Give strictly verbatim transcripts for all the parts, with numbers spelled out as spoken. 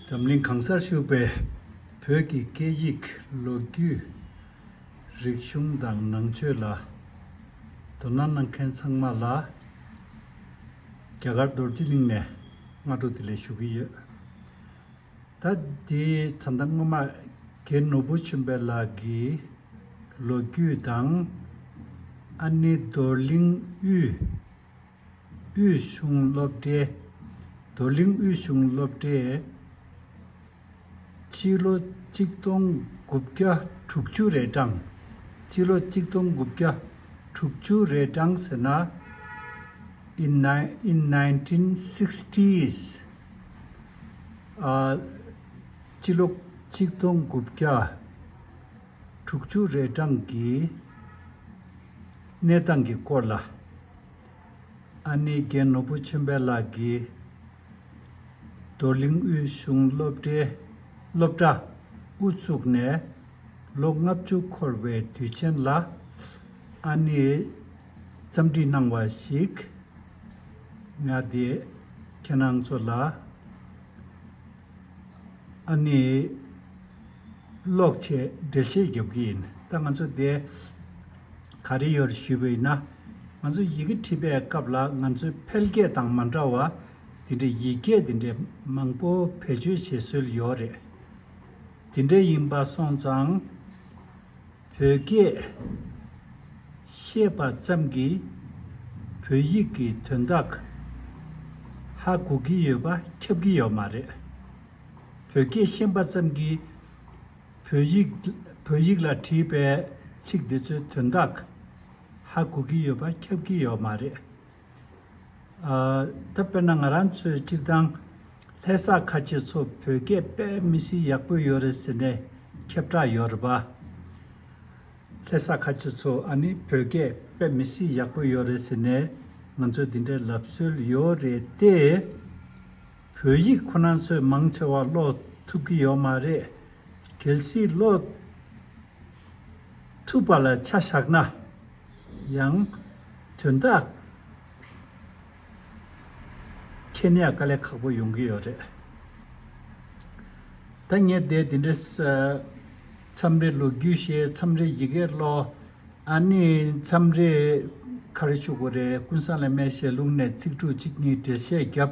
འཛམ་གླིང་གང་སར་བཞུགས་པའི་བོད་ཀྱི་སྐད་ཡིག་ལོ་རྒྱུས། རིག་གཞུང་དང་ནང་ཆོས་ལ་དོ་སྣང་གནང་མཁན་ཚང་མ་ལ་རྒྱ་གར་རྡོ་རྗེ་གླིང་ནས་སྔ་དྲོ་བདེ་ལེགས་ཞུ་གི་ཡོད། ད་འདི་ད་ལྟ་སྔོན་མ་རྒན་ནོར་བུ་ཆོས་འཕེལ་ལགས་ཀྱིས་ལོ་རྒྱུས་དང་། ཨ་ནི་རྡོར་གླིང་དབུས་དབུས་གཞུང་སློབ་གྲྭའི། རྡོར་གླིང་དབུས་གཞུང་སློབ་གྲྭའི་སྤྱི་ལོ་གཅིག་སྟོང་དགུ་བརྒྱ་དྲུག་ཅུ་རེ་གྲངས། སྤྱི་ལོ་གཅིག་སྟོང་དགུ་བརྒྱ་དྲུག་ཅུ་རེ་གྲངས་ཟེར་ན། in ni- in nineteen sixties ཨ། སྤྱི་ལོ་གཅིག་སྟོང་དགུ་བརྒྱ་དྲུག་ཅུ་རེ་གྲངས་ཀྱི་གནས་སྟངས་ཀྱི་སྐོར་ལ། ཨ་ནི་རྒན་ནོར་བུ་ཆོས་འཕེལ་ལགས་ཀྱིས་རྡོར་གླིང་དབུས་གཞུང་སློབ་གྲྭའི་སློབ་གྲྭ་དབུ་བཙུགས་ནས་ལོ་ལྔ་བཅུ་འཁོར་བའི་དུས་ཆེན་ལ། ཨ་ནི་རྩོམ་སྒྲིག་གནང་བ་ཞིག། ང་དེ་ཁྱེད་རང་ཚོ་ལ་ཨ་ནི་ཀློག་ཆེད་འགྲེལ་བཤད་རྒྱབ་ཀྱི་ཡིན། ད་ང་ཚོ་དེ་ག་རེ་ཡོད་ཞུས་པ་ཡིན་ན། ང་ཚོ་ཡི་གེ་བྲིས་པའི་སྐབས་ལ་ང་ཚོའི་ཕལ་སྐད་དང་མ་འདྲ་བ་དེ་འདྲའི་ཡིག་སྐད་དེ་འདྲའི་མང་པོ་བེད་སྤྱོད་བྱེད་སྲོལ་ཡོད་རེད། དེ་འདྲ་ཡིན་པ་སོང་ཙང་། བོད་སྐད་ཤེས་པ་ཙམ་གྱིས་བོད་ཡིག་གི་དོན་དག་ཧ་གོ་གི་ཡོད་པ་ཁྱབ་ཀྱི་ཡོད་མ་རེད། བོད་སྐད་ཤེས་པ་ཙམ་གྱིས་བོད་ཡིག་བོད་ཡིག་ལ་བྲིས་པའི་ཚིག་འདི་ཚོའི་དོན་དག་ཧ་གོ་གི་ཡོད་པ་ཁྱབ་ཀྱི་ཡོད་མ་རེད། ཨ། ད་དཔེར་ན་ང་རང་ཚོའི་སྤྱིར་བཏང་ལྷ་ས་ཁ་ཆེ་ཚོ་བོད་སྐད་དཔེ་མི་སྲིད་ཡག་པོ་ཡོད་རེད་ཟེར་ནས་ཁྱབ་བསྒྲགས་ཡོད་རེད་པ། ལྷ་ས་ཁ་ཆེ་ཚོ་ཨ་ནི་བོད་སྐད་དཔེ་མི་སྲིད་ཡག་པོ་ཡོད་རེད་ཟེར་ནས་ང་ཚོས་འདི་འདྲའི་ལབ་སྲོལ་ཡོད་རེད་དེ། བོད་ཡིག་ཁོ་རང་ཚོས་མང་ཆེ་བ་ཀློག་ཐུབ་ཀྱི་ཡོད་མ་རེད། གལ་སྲིད་ཀློག་ཐུབ་པ་ལ་ཆ་བཞག་ན་ཡང་དོན་དག་མཁྱེན་ཡག་དཀའ་ལས་ཁག་པོ་ཡོང་གི་ཡོད་རེད། ད་ངས་དེ་དེ་འདྲའི་མཚམས་རེ་ལོ་རྒྱུས་བཤད། མཚམས་རེ་ཡི་གེ་ཀློག། ཨ་ནི་མཚམས་རེ་ག་རེ་ཞུ་དགོས་རེད། ཀུན་བཟང་བླ་མའི་ཞལ་ལུང་ནས་ཚིག་འབྲུ་གཅིག་གཉིས་འགྲེལ་བཤད་བརྒྱབ།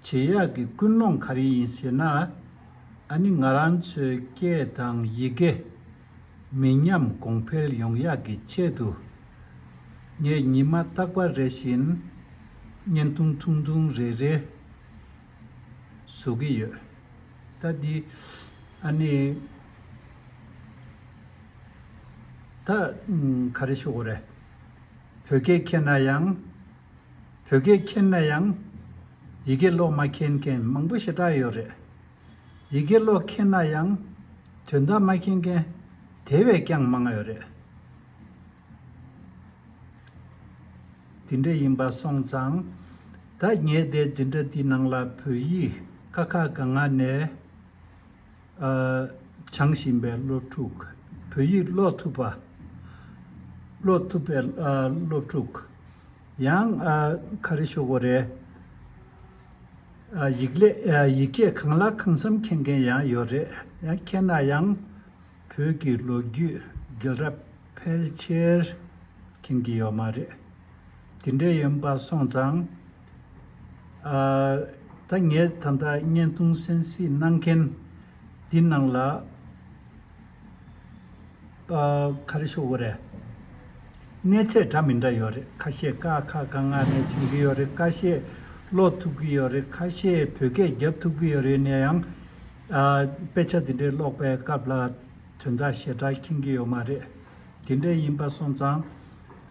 བྱེད་ཡག་གི་ཀུན་སློང་ག་རེ་ཡིན་ཟེར་ན། ཨ་ནི་ང་རང་ཚོའི་སྐད་དང་ཡི་གེ་མི་ཉམས་གོང་འཕེལ་ཡོང་ཡག་གི་ཆེད་དུ། ངས་ཉི་མ་རྟག་པར་རེ་བཞིན་བརྙན་ཐུང་ཐུང་ཐུང་རེ་རེ་བཟོ་གི་ཡོད། ད་འདི་ཨ་ནི་ད་ག་རེ་ཞུ་དགོས་རེད། བོད་སྐད་མཁྱེན་ན་ཡང་། བོད་སྐད་མཁྱེན་ན་ཡང་། ཡི་གེ་ཀློག་མ་མཁྱེན་མཁན་མང་པོ་ཞེ་དྲག་ཡོད་རེད། ཡི་གེ་ཀློག་མཁྱེན་ན་ཡང་། དོན་དག་མ་མཁྱེན་མཁན་དེ་བས་ཀྱང་མང་ང་ཡོད་རེད། དེ་འདྲ་ཡིན་པ་སོང་ཙང་། ད་ངས་དེ་འཛིན་གྲྭ་འདི་ནང་ལ་བོད་ཡིག་ཀ་ཁ་ག་ང་ནས། ཨ། སྦྱང་བཞིན་པའི་སློབ་ཕྲུག་བོད་ཡིག་ཀློག་ཐུབ་པ། ཀློག་ཐུབ་པའི་ཨ། སློབ་ཕྲུག་ཡང་ཨ། ག་རེ་ཞུ་དགོས་རེད། ཨ། ཡིག་ལས་ཨ། ཡིག་སྐད་གང་ལ་གང་འཚམ་མཁྱེན་མཁན་ཡང་ཡོད་རེད། ཡང་མཁྱེན་ན་ཡང་བོད་ཀྱི་ལོ་རྒྱུས་རྒྱལ་རབས་ཕལ་ཆེར་མཁྱེན་གྱི་ཡོད་མ་རེད། དེ་འདྲ་ཡིན་པ་སོང་ཙང་། ཨ། ད་ངས་ད་ལྟ་བརྙན་ཐུང་གསན་གཟིགས་གནང་མཁན་འདི་ནང་ལ། ཨ། ག་རེ་ཞུ་དགོས་རེད། གནས་ཚད་འདྲ་མི་འདྲ་ཡོད་རེད། ཁ་ཤས་ཀ་ཁ་ག་ང་ནས་སྦྱང་གི་ཡོད་རེད། ཁ་ཤས་ཀློག་ཐུབ་ཀྱི་ཡོད་རེད། ཁ་ཤས་བོད་སྐད་རྒྱབ་ཐུབ་ཀྱི་ཡོད་རེད། ཡིན་ན་ཡང་། ཨ། དཔེ་ཆ་འདི་འདྲའི་ཀློག་པའི་སྐབས་ལ་དོན་དག་ཞེ་དྲག་མཁྱེན་གྱི་ཡོད་མ་རེད། དེ་འདྲ་ཡིན་པ་སོང་ཙང་།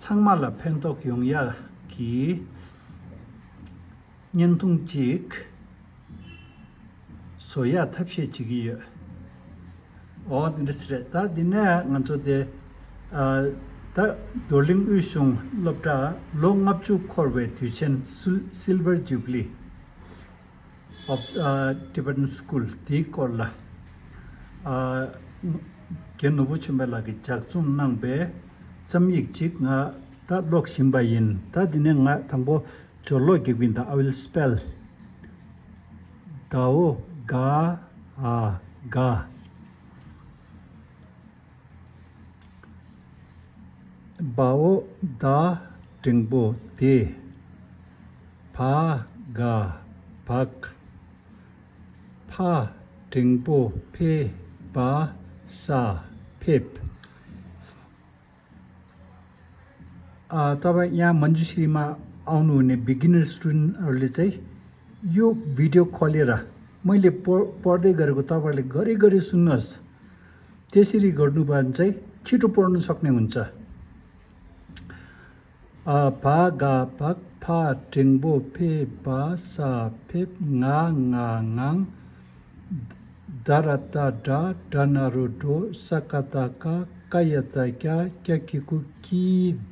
ཚང་མ་ལ་ཕན་ཐོགས་ཡོང་ཡག་གི་བརྙན་ཐུང་གཅིག་བཟོ་ཡག་ཐབས་ཤེས་བྱེད་ཀྱི་ཡོད། འོ་དེ་འདྲ་ཞིག་རེད། ད་འདི་ནས་ང་ཚོ་དེ། ཨ། ད་རྡོར་གླིང་དབུས་གཞུང་སློབ་གྲྭ་ལོ་ལྔ་བཅུ་འཁོར་བའི་དུས་ཆེན་སིལ- Silver Jubilee of ཨ། Tibetan School དེའི་སྐོར་ལ། ཨ། རྒན་ནོར་བུ་ཆོས་འཕེལ་ལགས་ཀྱིས་ལྗགས་རྩོམ་གནང་པའི་རྩོམ་ཡིག་ཅིག་ང་ད་ཀློག་བཞིན་པ་ཡིན། ད་འདི་ནས་ང་དང་པོ་སྦྱོར་ཀློག་རྒྱག་གི་ཡིན། ད་I will spell. དའོ་ག་འ་དགའ། བའོ་ད་འགྲེང་བུ་དེ། བ་ག་བག། ཕ་འགྲེང་བུ་ཕེ། བ་ས་ཕེབས། आ, तपाईँ यहाँ मञ्जुश्रीमा आउनुहुने बिगिनर स्टुडेन्टहरूले चाहिँ यो भिडियो खोलेर मैले प पढ्दै गरेको तपाईँहरूले घरिघरि सुन्नुहोस्। त्यसरी गर्नुभयो भने चाहिँ छिटो पढ्न सक्ने हुन्छ। अ, भ ग भग, फ ढिङ्बो फे, ब स फेब, ङ ङ ङाङ, द र त ड, ड न रो डो, स क त क, क य त क, क कि कु कि,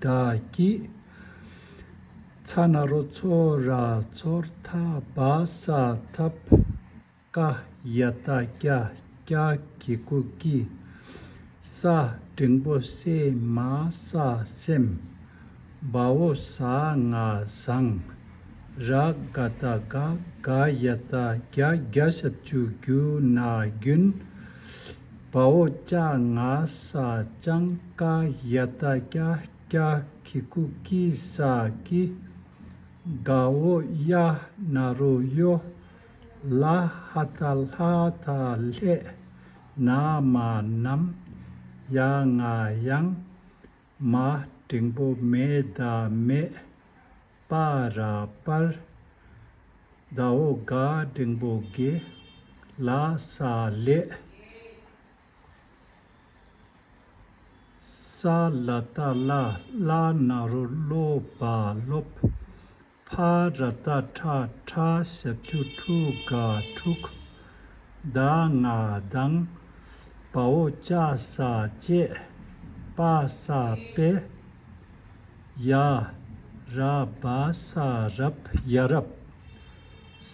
द कि, छ न रो छो, र छोर, थ ब स थप, ཀ་ཡ་ཏ་ཀྱ། ཀྱ་གི་གུ་ཀྱི། ས་འགྲེང་བུ་སེ། མ་ས་སེམས། བའོ་ཟ་ང་ཟངས། ར་ག་ཏ་ག། ག་ཡ་ཏ་གྱ། གྱ་ཞབས་ཀྱུ་གྱུ། ན་རྒྱུན། བའོ་ཅ་ང་ས་ཅང་། ཀ་ཡ་ཏ་ཀྱ། ཀྱ་གི་གུ་ཀྱི། ས་ཀྱི། གའོ་ཡ་ན་རོ་ཡོ། ལ་ཧ་ད་ལྷ། ད་ལྷས། ན་མ་ནམ། ཡ་ང་ཡང་། མ་འགྲེང་བུ་མེ་ད་མེད། པ་ར་པར། དའོ་ག་འགྲེང་བུ་དགེ། ལ་ས་ལས། ས་ལ་ཏ་ལ། ལ་ན་རོ་ལོ། བ་ལོབ། ཕ་ར་ཏ་ཕྲ། ཕྲ་ཞབས་ཀྱུ་ཕྲུ། ག་ཕྲུག། ད་ང་དང་། བའོ་ཅ་ས་བཅས། པ་ས་པས། ཡ་ར་བ་ས་རབ། ཡ་རབ།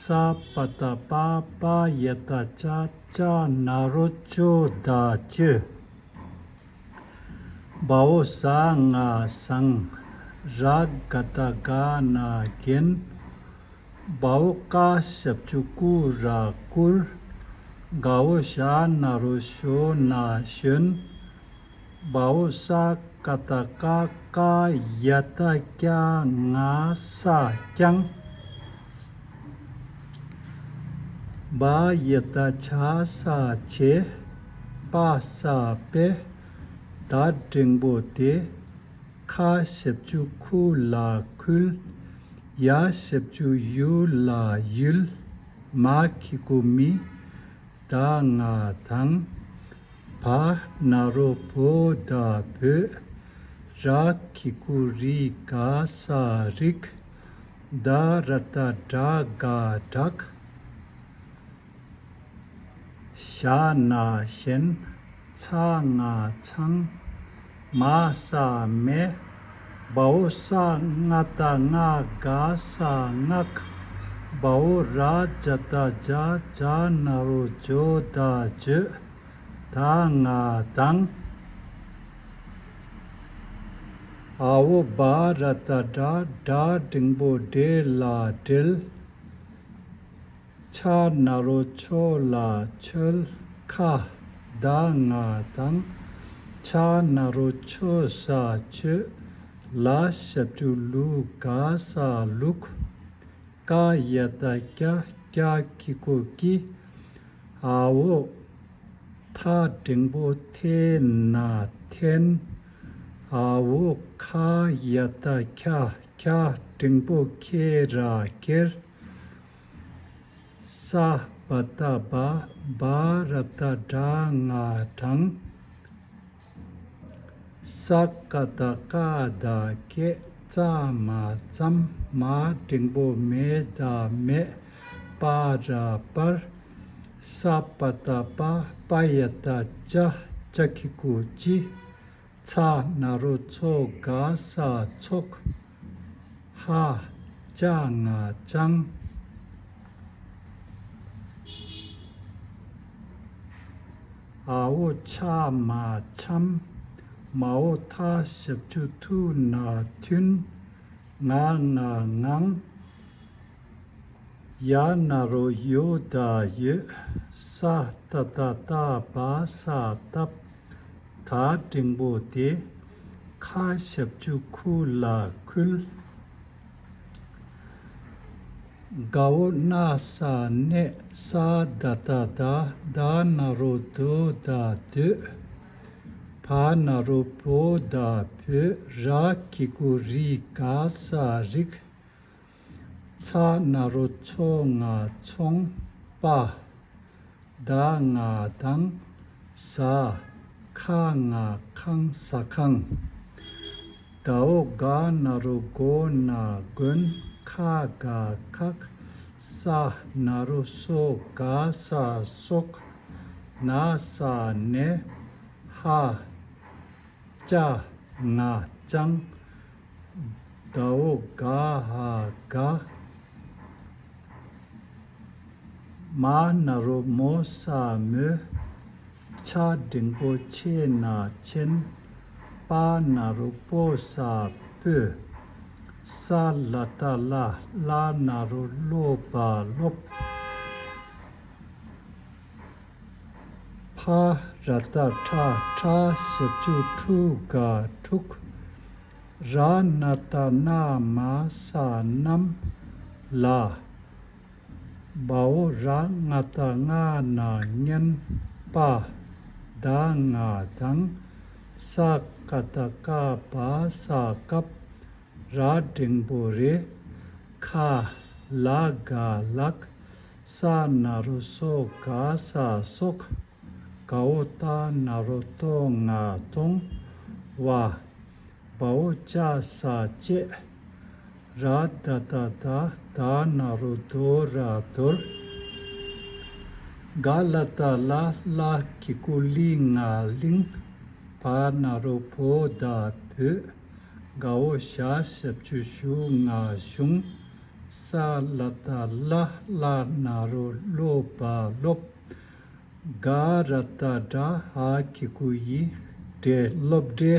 ས་པ་ཏ་པ། པ་ཡ་ཏ་ཅ། ཅ་ན་རོ་ཅོ། ད་ཅོ། བའོ་ཟ་ང་ཟངས། ར་ག་ཏ་ག་ན་རྒན། བའོ་ཀ་ཞབས་ཀྱུ་ཀུ། ར་བཀུར། གའོ་ཞ་ན་རོ་ཞོ། ན་ཞོན། བའོ་ས་ཀ་ཏ་སྐ། སྐ་ཡ་ཏ་སྐྱ། ང་ས་རྐྱང་། བ་ཡ་ཏ་བྱ་ས་བྱས། པ་ས་པས། ད་འགྲེང་བུ་དེ། ཁ་ཞབས་ཀྱུ་ཁུ་ལ་ཁུལ། ཡ་ཞབས་ཀྱུ་ཡུ་ལ་ཡུལ། མ་གི་གུ་མི། ད་ང་དང་། བ་ན་རོ་བོ། ད་བོད། ར་གི་གུ་རི། ག་ས་རིགས། ད་ར་ཏ་དྲ། ག་བྲག། ཞ་ན་ཞེན། ཚ་ང་ཚང་། མ་ས་མེ། བའོ་ས་ང་ཏ་སྔ། ག་ས་སྔགས། བའོ་ར་ཇ་ཏ་ཇ། ཇ་ན་རོ་ཇོ། ད་ཇོ། ད་ང་དང་། འའོ་བ་ར་ཏ་བྲ། བྲ་འགྲེང་བུ་བྲེ་ལ་བྲེལ། ཆ་ན་རོ་ཆོ་ལ་ཆོལ། ཁ་ད་ང་དང་། ཆ་ན་རོ་ཆོ་ས་ཆོས། ལ་ཞབས་ཀྱུ་ལུ། ག་ས་ལུག། ཀ་ཡ་ཏ་ཀྱ། ཀྱ་གི་གུ་ཀྱི། འའོ་ཐ་འགྲེང་བུ་ཐེ་ན་འཐེན། འའོ་ཁ་ཡ་ཏ་ཁྱ། ཁྱ་འགྲེང་བུ་ཁྱེ་ར་ཁྱེར། ས་བ་ཏ་བ། བ་ར་ཏ་བྲ། ང་དྲང་། ས་ཀ་ཏ་སྐ་ད་སྐད། ཙ་མ་ཙམ། མ་འགྲེང་བུ་མེ་ད་མེད། པ་ར་པར། ས་པ་ཏ་པ། པ་ཡ་ཏ་ཅ། ཅ་གི་གུ་ཅི། ཚ་ན་རོ་ཚོ། ག་ས་ཚོགས། ཧ་ཅ་ང་ཅང་། འའོ་ཆ་མ་འཆམ། མའོ་ཐ་ཞབས་ཀྱུ་ཐུ་ན་མཐུན། ང་ང་ངང་། ཡ་ན་རོ་ཡོ་ད་ཡོད། ས་ཏ་བཏགས་སྟ་བ་ས་བཏབ། ད་འགྲེང་བུ་དེ། ཁ་ཞབས་ཀྱུ་ཁུ་ལ་ཁུལ། ག་འོ་ན་ས་གནས། ས་ད་བཏགས་སྡ། ད་ན་རོ་དོ་ད་སྡོད། བ་ན་རོ་བོ་ད་བོད། ར་གི་གུ་རི་ག་ས་རིག་ཚ་ན་རོ་ཚོ་ང་ཚོང་། པ། ད་ང་དང་། ཟ། ཁ་ང་ཁང་ཟ་ཁང་། ད་འོ་ག་ན་རོ་གོ་ན་དགོན། ཁ་ག་ཁག་ས་ན་རོ་སོ་ག་ས་སོག་ན་ས་ནས། ཧ། ཅ། ང་ཅང་། ད་འོ་ག་ཧ་ག་མ་ན་རོ་མོ་ས་མོད། ཆ་འགྲེང་བུ་ཆེ་ན་ཆེན། པ་ན་རོ་པོ་ས་སྤོས། ས་ལ་བཏགས་སླ། སླ་ན་རོ་སློ་བ་སློབ། ཕ་ར་བཏགས་ཕྲ། ཕྲ་ཞབས་ཀྱུ་ཕྲུ་ག་ཕྲུག་ར་ན་བཏགས་རྣ་མ་ས་རྣམས། ལ། བ་འོ་ར་ང་བཏགས་ང་ན་སྙན། པ། ད་ང་དང་། ས་ཀ་བཏགས་སྐ་བ་ས་སྐབས། ར་འགྲེང་བུ་རེ། ཁ། ལ་ག་ལག་ས་ན་རོ་སོ་ག་ས་སོག་ག་འོ་ཏ་ན་རོ་ཏོ་ང་སྟོང་། བ། བ་འོ་ཅ་ས་བཅད། ར་ད་བཏགས་སྡ། ད་ན་རོ་དོ་ར་དོར། ག་ལ་བཏགས་གླ། གླ་གི་གུ་གླི་ང་གླིང་། བ་ན་རོ་བོ་ད་བོད། ག་འོ་ཞ་ཞབས་ཀྱུ་ཞུ་ང་གཞུང་། ས་ལ་བཏགས་སླ། སླ་ན་རོ་སློ་བ་སློབ། ག་ར་བཏགས་གྲ། འ་གི་གུ་འི་འབྲེ། སློབ་གྲྭའི།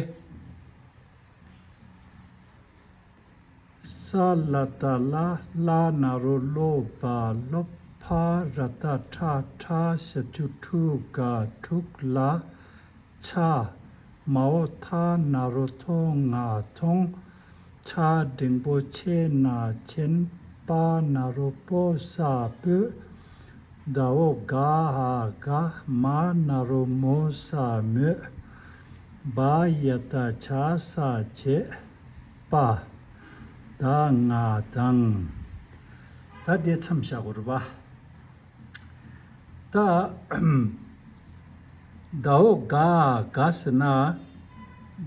ས་ལ་བཏགས་སླ། སླ་ན་རོ་སློ་བ་སློབ། ཕ་ར་བཏགས་ཕྲ། ཕྲ་ཞབས་ཀྱུ་ཕྲུ་ག་ཕྲུག་ལ། ཆ། མ་འོ་ཐ་ན་རོ་ཐོ་ང་ཐོང་། ཆ་འགྲེང་བུ་ཆེ་ན་ཆེན། པ་ན་རོ་པོ་ས་སྤོས། ད་འོ་ག་འ་ག་མ་ན་རོ་མོ་ས་མོད། བ་ཡ་བཏགས་བྱ་ས་བྱེད། པ། ད་ང་དང་། ད་དེ་མཚམས་བཞག་དགོས་རེད་པ། ད། ད་འོ་ག་ག་ཟེར་ན།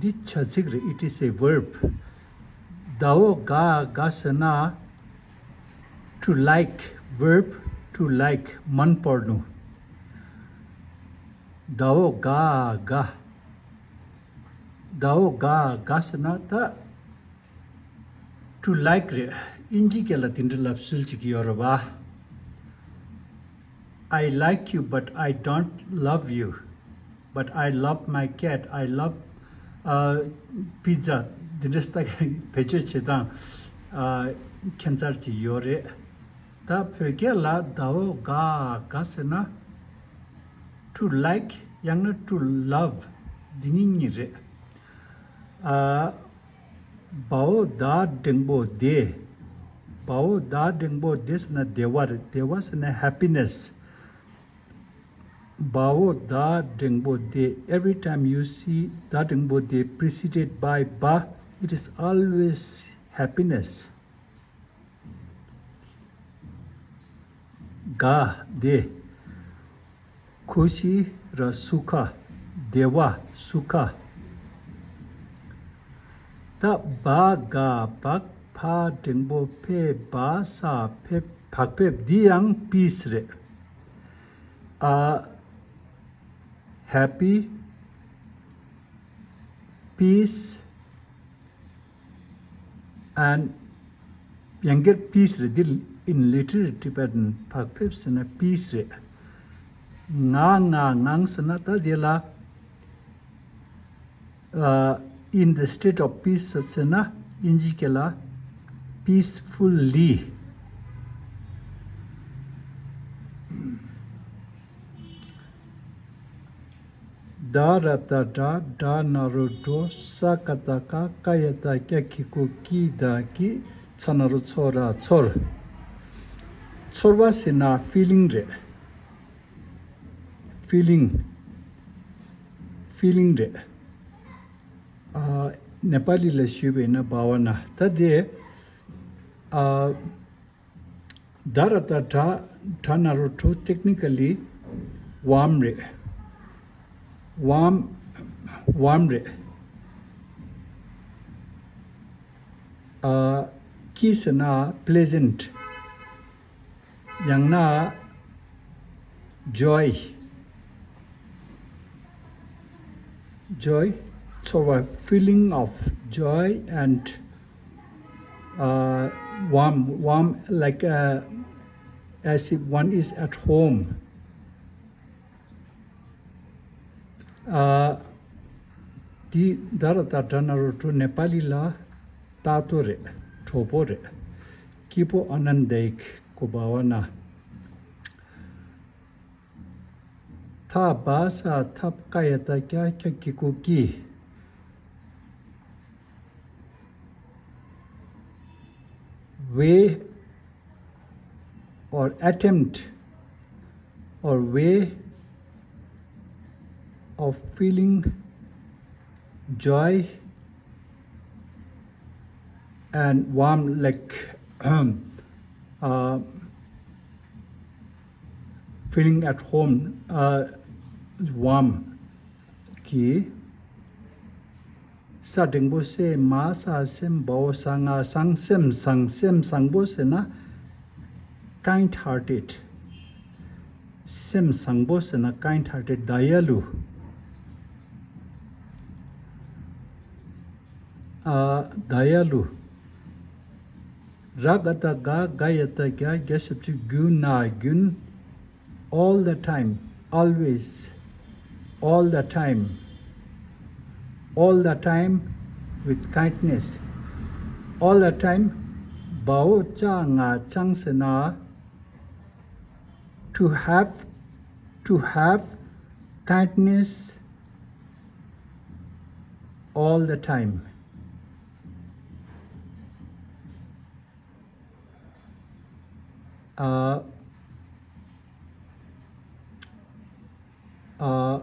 འདི་བྱ་ཚིག་རེད། It is a verb. ད་འོ་ག་ག་ཟེར་ན། To like, verb to like. མན་པར་ནུ། ད་འོ་ག་ག་ད་འོ་ག་ག་ཟེར་ན་ད། To like རེད། དབྱིན་ཇི་སྐད་ལ་དེ་འདྲ་ལབ་སྲོལ་ཅིག་ཡོད་རེད་པ། I like you, but I don't love you. But I love my cat. I love, uh, pizza. འདི་འདྲ་ལྟ་བེད་སྤྱོད་བྱེད་སྟངས། ཨ། ཁྱད་མཚར་ཅིག་ཡོད་རེད། ད་བོད་སྐད་ལ་ད་འོ་ག་ག་ཟེར་ན། To like ཡང་ན་to love འདི་གཉིས་གཉིས་རེད། ཨ། བ་འོ་ད་འགྲེང་བུ་བདེ། བ་འོ་ད་འགྲེང་བུ་བདེ་ཟེར་ན་བདེ་བ་རེད། བདེ་བ་ཟེར་ན་happiness. བ་འོ་ད་འགྲེང་བུ་བདེ། Every time you see ད་འགྲེང་བུ་བདེ preceded by བ, it is always happiness. ག་བདེ། ཁུ་ཤི་ར་སུ་ཁ། བདེ་བ་སུ་ཁ། ད་བ་ག་བག་ཕ་འགྲེང་བུ་ཕེ་བ་ས་ཕེབས། བག་ཕེབས། འདི་ཡང་peace རེད། ཨ། happy, peace, and ཡང་སྒེར་peace རེད། འདི་in literary Tibetan བག་ཕེབས་ཟེར་ན་peace རེད། ང་ང་ངང་ཟེར་ན་ད་དེ་ལ། ཨ། in the state of peace ཟེར་ན་དབྱིན་ཇི་སྐད་ལ་peacefully. ད་ར་ད་དྲ། དྲ་ན་རོ་དྲོ། ས་ཀ་ཏ་སྐ། ཀ་ཡ་ཏ་ཀྱ། གི་གུ་གི། ད་གི། ཚ་ན་རོ་ཚོ། ར་ཚོར། ཚོར་བ་ཟེར་ན་ཕི་ལིང་རེད། ཕི་ལིང་། ཕི་ལིང་རེད། ཨ། ནེ་པ་ལི་ལ་ཞུས་པས་ན་བྷ་ཝ་ན། ད་དེ། ཨ། ད་ར་ད་དྲ། དྲ་ན་རོ་དྲོ། ཏེག་ནི་ཀ་ལི་ཝམ་རེད། ཝམ། ཝམ་རེད། ཨ། ཀི་ཟེར་ན་པི་ལེ་ཟེན་ཊི། ཡང་ན་ཇོའི། ཇོའི། ཚོར་བ། feeling of joy and, uh, warm, warm, like, uh, as if one is at home. ཨ། དེ་ད་ར་ད་དྲ་ན་རོ་དྲོ། ནེ་པ་ལི་ལ་ཏ་ཏོ་རེད། གྲོགས་པོ་རེད། སྐྱིད་པོ། ཨ་ནན་དའི་ཀ་བྷ་ཝ་ན། ཐ་བ་ས་ཐབ། ཀ་ཡ་ཏ་ཀྱ། ཀྱ་གི་གུ་གི། Way or attempt or way of feeling joy and warm, like, uh, feeling at home, uh, warm གི། ས་འགྲེང་བུ་སེ། མ་ས་སེམས། བ་འོ་ས་ང་། བཟང་སེམས། བཟང་སེམས་བཟང་པོ་ཟེར་ན་kind hearted། སེམས་བཟང་པོ་ཟེར་ན་kind hearted། ད་ཡ་ལུ། ཨ། ད་ཡ་ལུ། ར་ག་ཏ་ག། ག་ཡ་ཏ་གྱ། གྱ་ཞབས་ཀྱུ་གྱུ་ན་རྒྱུན། All the time, always, all the time, all the time with kindness, all the time བ་འོ་ཅ་ང་ཅང་ཟེར་ན། To have, to have kindness all the time. Uh, uh,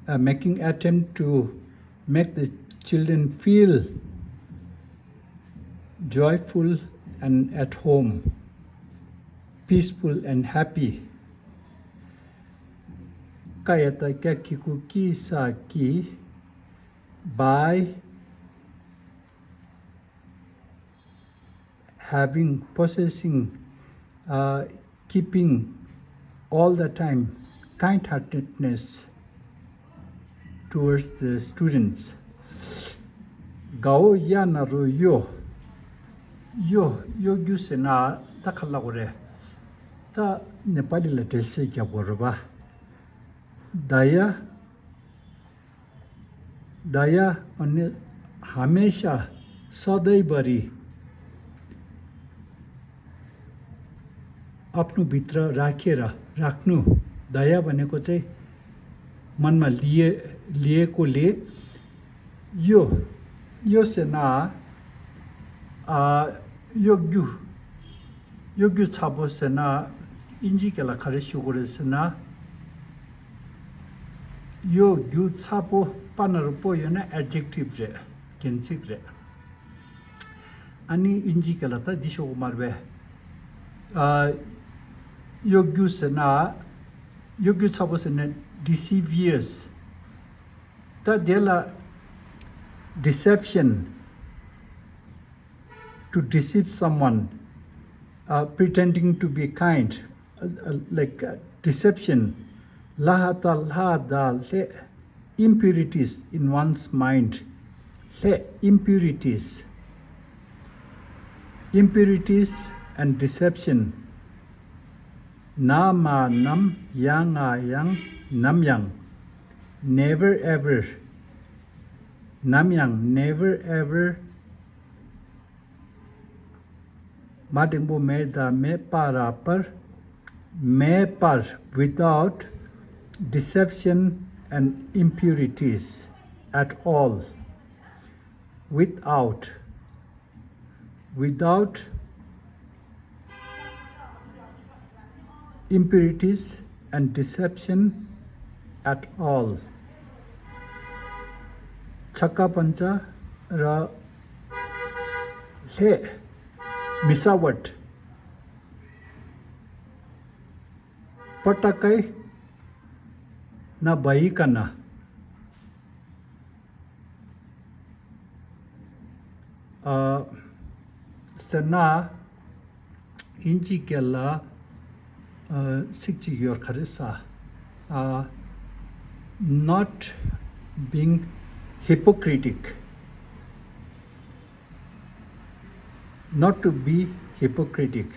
uh, making attempt to make the children feel joyful and at home, peaceful and happy. ཀ་ཡ་ཏ་ཀྱ་གི་གུ་ཀྱི་ས་ཀྱི། By having, possessing, uh, keeping all the time kind heartedness towards the students. གའོ་ཡ་ན་རོ་ཡོ། ཡོ། གཡོ་སྒྱུ་ཟེར་ན་ད་ག་ལབ་དགོས་རེད། ད་ནེ་པ་ལི་ལ་འགྲེལ་བཤད་རྒྱབ་དགོས་རེད་པ། ད་ཡ། ད་ཡ། ཨ་ནི་ཧ་མེ་ཤ། སྡའི་བ་རི། ཨབ་ནུ་བི་ཏྲ་ར་ཁེ་ར། རག་ནུ། ད་ཡ་བ་ནི་ཀོ་ཙེ། མན་མ་ལི་ཡེ། ལི་ཡེ་ཀོ་ལི། གཡོ། གཡོ་ཟེར་ན། ཨ། གཡོ་སྒྱུ། གཡོ་སྒྱུ་ཚ་པོ་ཟེར་ན། ཨིན་ཇི་སྐད་ལ་ག་རེ་ཞུ་དགོས་རེད་ཟེར་ན། གཡོ་སྒྱུ་ཚ་པོ། པ་ན་རོ་པོ་ཡོད་ན་ཨེ་ཌེག་ཊིབ་རེད། རྒྱན་ཚིག་རེད། ཨ་ནི་ཨིན་ཇི་སྐད་ལ་ད་འདི་ཞུ་དགོས་མ་རེད་པས། ཨ། གཡོ་སྒྱུ་ཟེར་ན། གཡོ་སྒྱུ་ཚ་པོ་ཟེར་ན་ཌི་སི་བི་ཡས། ད་དེ་ལ་ཌི་སེབ་ཤན། To deceive someone, uh, pretending to be kind, uh, uh, like, uh, deception. ལ་ཧ་ད་ལྷ་ད་ལྷེ། Impurities in one's mind. ལྷེ། impurities. Impurities and deception. ན་མ་ནམ། ཡ་ང་ཡང་། ནམ་ཡང་། Never ever. ནམ་ཡང་། never ever. མ་འགྲེང་བུ་མེ་ད་མེ། པ་ར་པར། མེ་པར། Without deception and impurities at all, without, without impurities and deception at all. Chakapancha ra le misawat patakai na baikana. ཨ། ཟེར་ན། དབྱིན་ཇིའི་སྐད་ལ་ཨ་ཚིག་ཅིག་ཡོད། ག་རེ་ཟེར། ཨ། not being hypocritic, not to be hypocritic,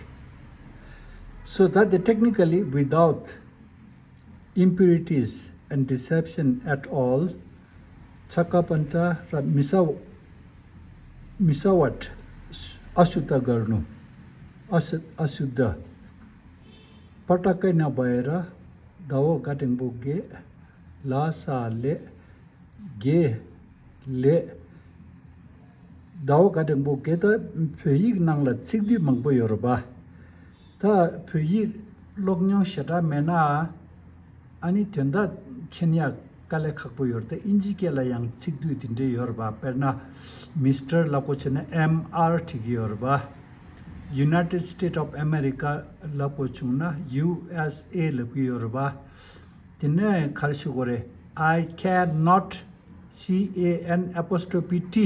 so that the technically without impurities and deception at all, chakapancha ra misa, misawat, ashuddha garnu, ashuddha, patakai na baira, dao gatingbo ge, la sa le, ge, le, ཟླ་བ་དགའ་འབྲིང་པོ་གེ་ད་བོད་ཡིག་ནང་ལ་ཚིག་སྡུད་མང་པོ་ཡོད་རེད་པ། ད་བོད་ཡིག་ཀློག་མྱོང་ཞེ་དྲག་མེད་ན། ཨ་ནི་དོན་དག་མཁྱེན་ཡག་དཀའ་ལས་ཁག་པོ་ཡོད་རེད། ད་དབྱིན་ཇིའི་སྐད་ལ་ཡང་ཚིག་སྡུད་དེ་འདྲས་ཡོད་རེད་པ། དཔེར་ན་མི་སི་ཊར་ལབ་དགོས་བྱས་ན་M R བྲིས་ཀྱི་ཡོད་རེད་པ། United States of America ལབ་དགོས་བྱུང་ན་U S A ལབ་ཀྱི་ཡོད་རེད་པ། དེ་ནས་ག་རེ་ཞུ་དགོས་རེད། I cannot, C A N apostrophe T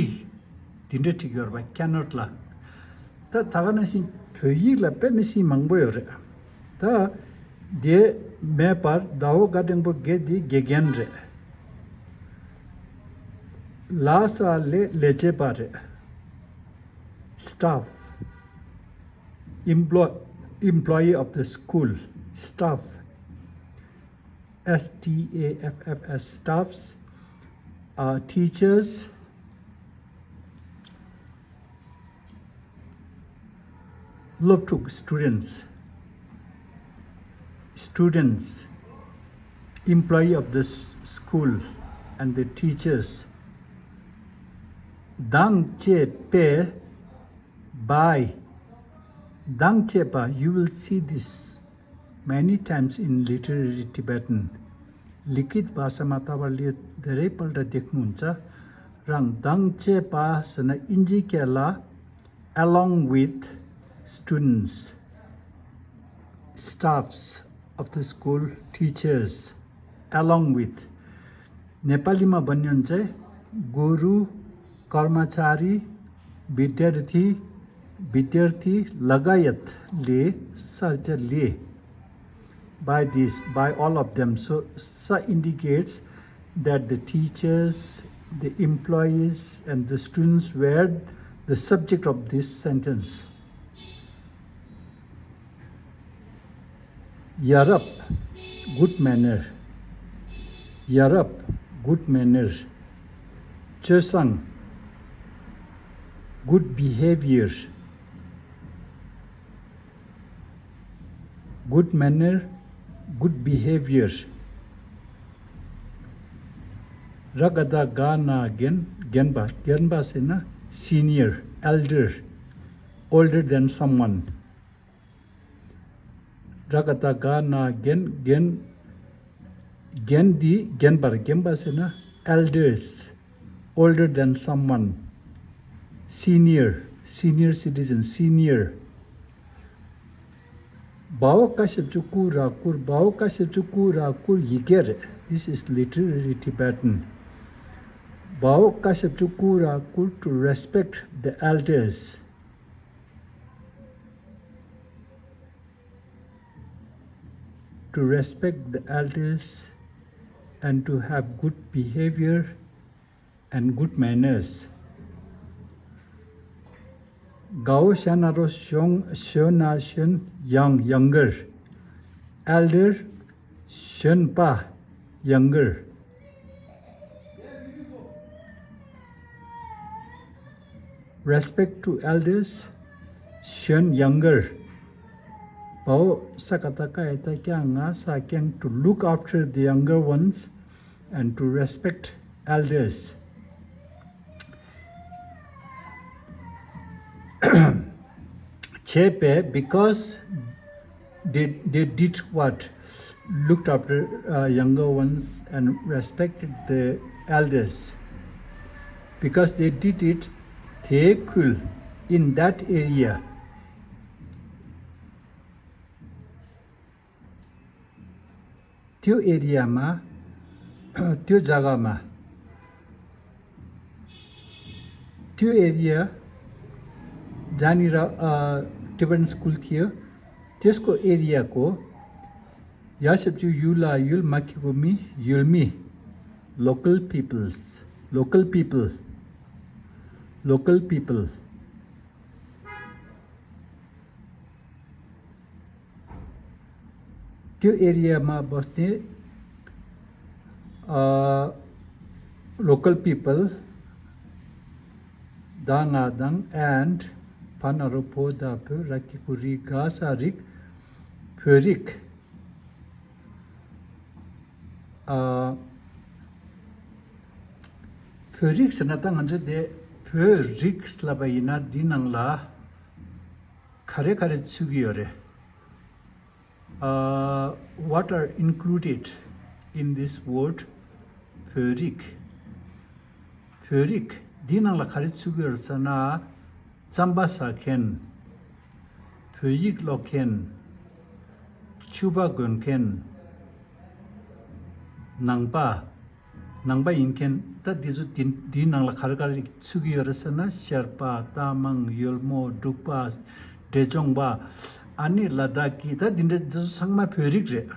དེ་འདྲ་བྲིས་ཡོད་རེད་པ། cannot ལ། ད་ད་ག་ནང་བཞིན་བོད་ཡིག་ལ་དཔེ་མི་སྲིད་མང་པོ་ཡོད་རེད། ད་དེ་མེད་པར་ཟླ་བ་དགའ་འབྲིང་པོ་གེ་འདི་དགེ་རྒན་རེད། ལ་ས་ལས་ལས་བྱེད་པ་རེད། Staff, employ, employee of the school, staff, S T A F F S, staffs, uh, teachers, སློབ་ཕྲུག, students, students, employee of the s- school and the teachers. དང་བཅས་པའི། By, དང་བཅས་པ, you will see this many times in literary Tibetan. लिखित भाषामा तपाईँले धेरैपल्ट देख्नुहुन्छ। र དང་བཅས་པ་ཟེར་ན་དབྱིན་ཇིའི་སྐད་ལ along with students, staffs of the school, teachers, along with नेपालीमा भन्नुहुन्छ गुरु, कर्मचारी, विद्यार्थी, विद्यार्थी लगायतले, स च ले, by this, by all of them. So, स indicates that the teachers, the employees, and the students were the subject of this sentence. ཡ་རབས། good manner. ཡ་རབས། good manner. སྤྱོད་བཟང་། good behavior. Good manner, good behavior. ར་ག་བཏགས་རྒ་ན་རྒན། རྒན་པ། རྒན་པ་ཟེར་ན་senior, elder, older than someone. ར་ག་བཏགས་རྒ་ན་རྒན། རྒན། རྒན་འདི་རྒན་པར། རྒན་པ་ཟེར་ན་elders, older than someone, senior, senior citizen, senior. བའོ་ཀ་ཞབས་ཀྱུ་ཀུ་ར་ཀུར། བའོ་ཀ་ཞབས་ཀྱུ་ཀུ་ར་ཀུར་ཡི་གེ་རེད། This is literary Tibetan. བའོ་ཀ་ཞབས་ཀྱུ་ཀུ་ར་ཀུར, to respect the elders. To respect the elders and to have good behavior and good manners. དགའ་བོ་ཞ་ན་རོ་ཞོ་ན་ཞོན། young, younger. Elder, ཞོན་པ། younger. Respect to elders, ཞོན། younger. བའོ་ས་ཀ་བཏགས་སྐ་ཡ་བཏགས་སྐྱ་ང་ས་སྐྱང་to look after the younger ones and to respect elders. བྱས་པས། Because they, they did what? Looked after uh, younger ones and respected the elders. Because they did it, དེའི་ཁུལ། In that area. དེའི་ཨེ་རི་ཡ་མ། དེའི་རྒྱ་གར་མ། དེའི་ཨེ་རི་ཡ། ཇ་ནི་ར་ཨ་ཊི་བེ་ཊན་སི་ཀུལ་ཐིའི་དེ་སྐོར་ཨེ་རི་ཡ་གོ། ཡ་ཞབས་ཀྱུ་ཡུ་ལ་ཡུལ། མ་གི་གུ་མི། ཡུལ་མི། Local peoples. Local people. Local people. དེའི་ཨེ་རི་ཡ་མ་བོ་སྟེ། ཨ། Local people. ད་ང་དང་and བ་ན་རོ་བོ་ད་བོད། ར་གི་གུ་རི། ག་ས་རིགས། བོད་རིགས། ཨ། བོད་རིགས་ཟེར་ན་ད་ང་ཚོ་དེ་བོད་རིགས་ལབ་པ་ཡིན་ན་འདི་ནང་ལ་ག་རེ་ག་རེ་ཚུད་ཀྱི་ཡོད་རེད། ཨ། What are included in this word? བོད་རིགས། བོད་རིགས་འདི་ནང་ལ་ག་རེ་ཚུད་ཀྱི་ཡོད་རེད་ཟེར་ན། རྩམ་པ་ཟ་མཁན། བོད་ཡིག་ཀློག་མཁན། ཕྱུ་པ་གོན་མཁན། ནང་པ། ནང་པ་ཡིན་མཁན། ད་འདི་ཚོ་འདི་འདིའི་ནང་ལ་ག་རེ་ག་རེ་ཚུད་ཀྱི་ཡོད་རེད་ཟེར་ན། ཤར་པ། རྟ་མང་། ཡོལ་མོ། འབྲུག་པ། འབྲས་ལྗོངས་པ། ཨ་ནི་ལ་དྭགས་ཀྱི། ད་འདི་འདྲ་འདི་ཚོ་ཚང་མ་བོད་རིགས་རེད།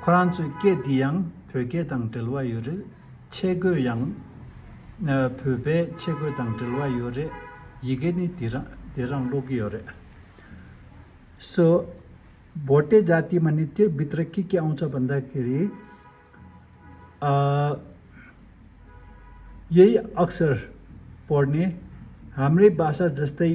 ཁོ་རང་ཚོའི་སྐད་འདི་ཡང་བོད་སྐད་དང་འབྲེལ་བ་ཡོད་རེད། ཆས་གོས་ཡང་ཨ་བོད་པའི་ཆས་གོས་དང་འབྲེལ་བ་ཡོད་རེད། ཡི་གེ་ནི་དེ་རང་དེ་རང་ཀློག་གི་ཡོད་རེད། So, बोटे जाति माने त्यो भित्र के के आउँछ भन्दाखेरि, अ, यही अक्षर पढ्ने, हाम्रै भाषा जस्तै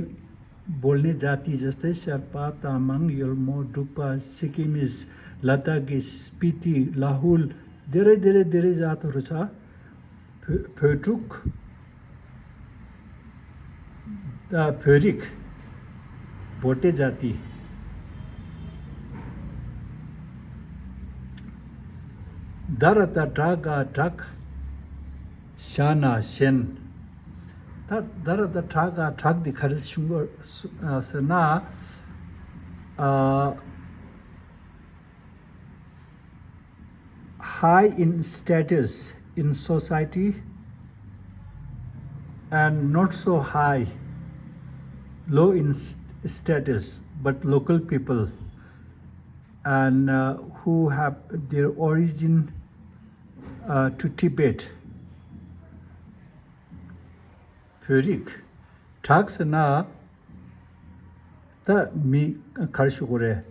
बोल्ने जाति जस्तै शेर्पा, तामाङ, योल्मो, डुक्पा, सिक्किमिज, लद्दाखी, स्पिति, लाहुल, धेरै, धेरै, धेरै जातहरू छ। भो-, भोटुक, अ, भोरिक, भोटे जाति। ད་ར་ད་དྲག་ག་དྲག་ཤ་ན་ཤན། ད་ད་ར་ད་དྲག་ག་དྲག་འདི་ག་རེ་གསུང་གི་ཡོད་ཟེར་ན། ཨ། High in status in society and not so high, low in s- status, but local people and uh, who have their origin uh, to Tibet. བོད་རིགས། དྲག་ཟེར་ན། ད་མི་ག་རེ་ཞུ་དགོས་རེད།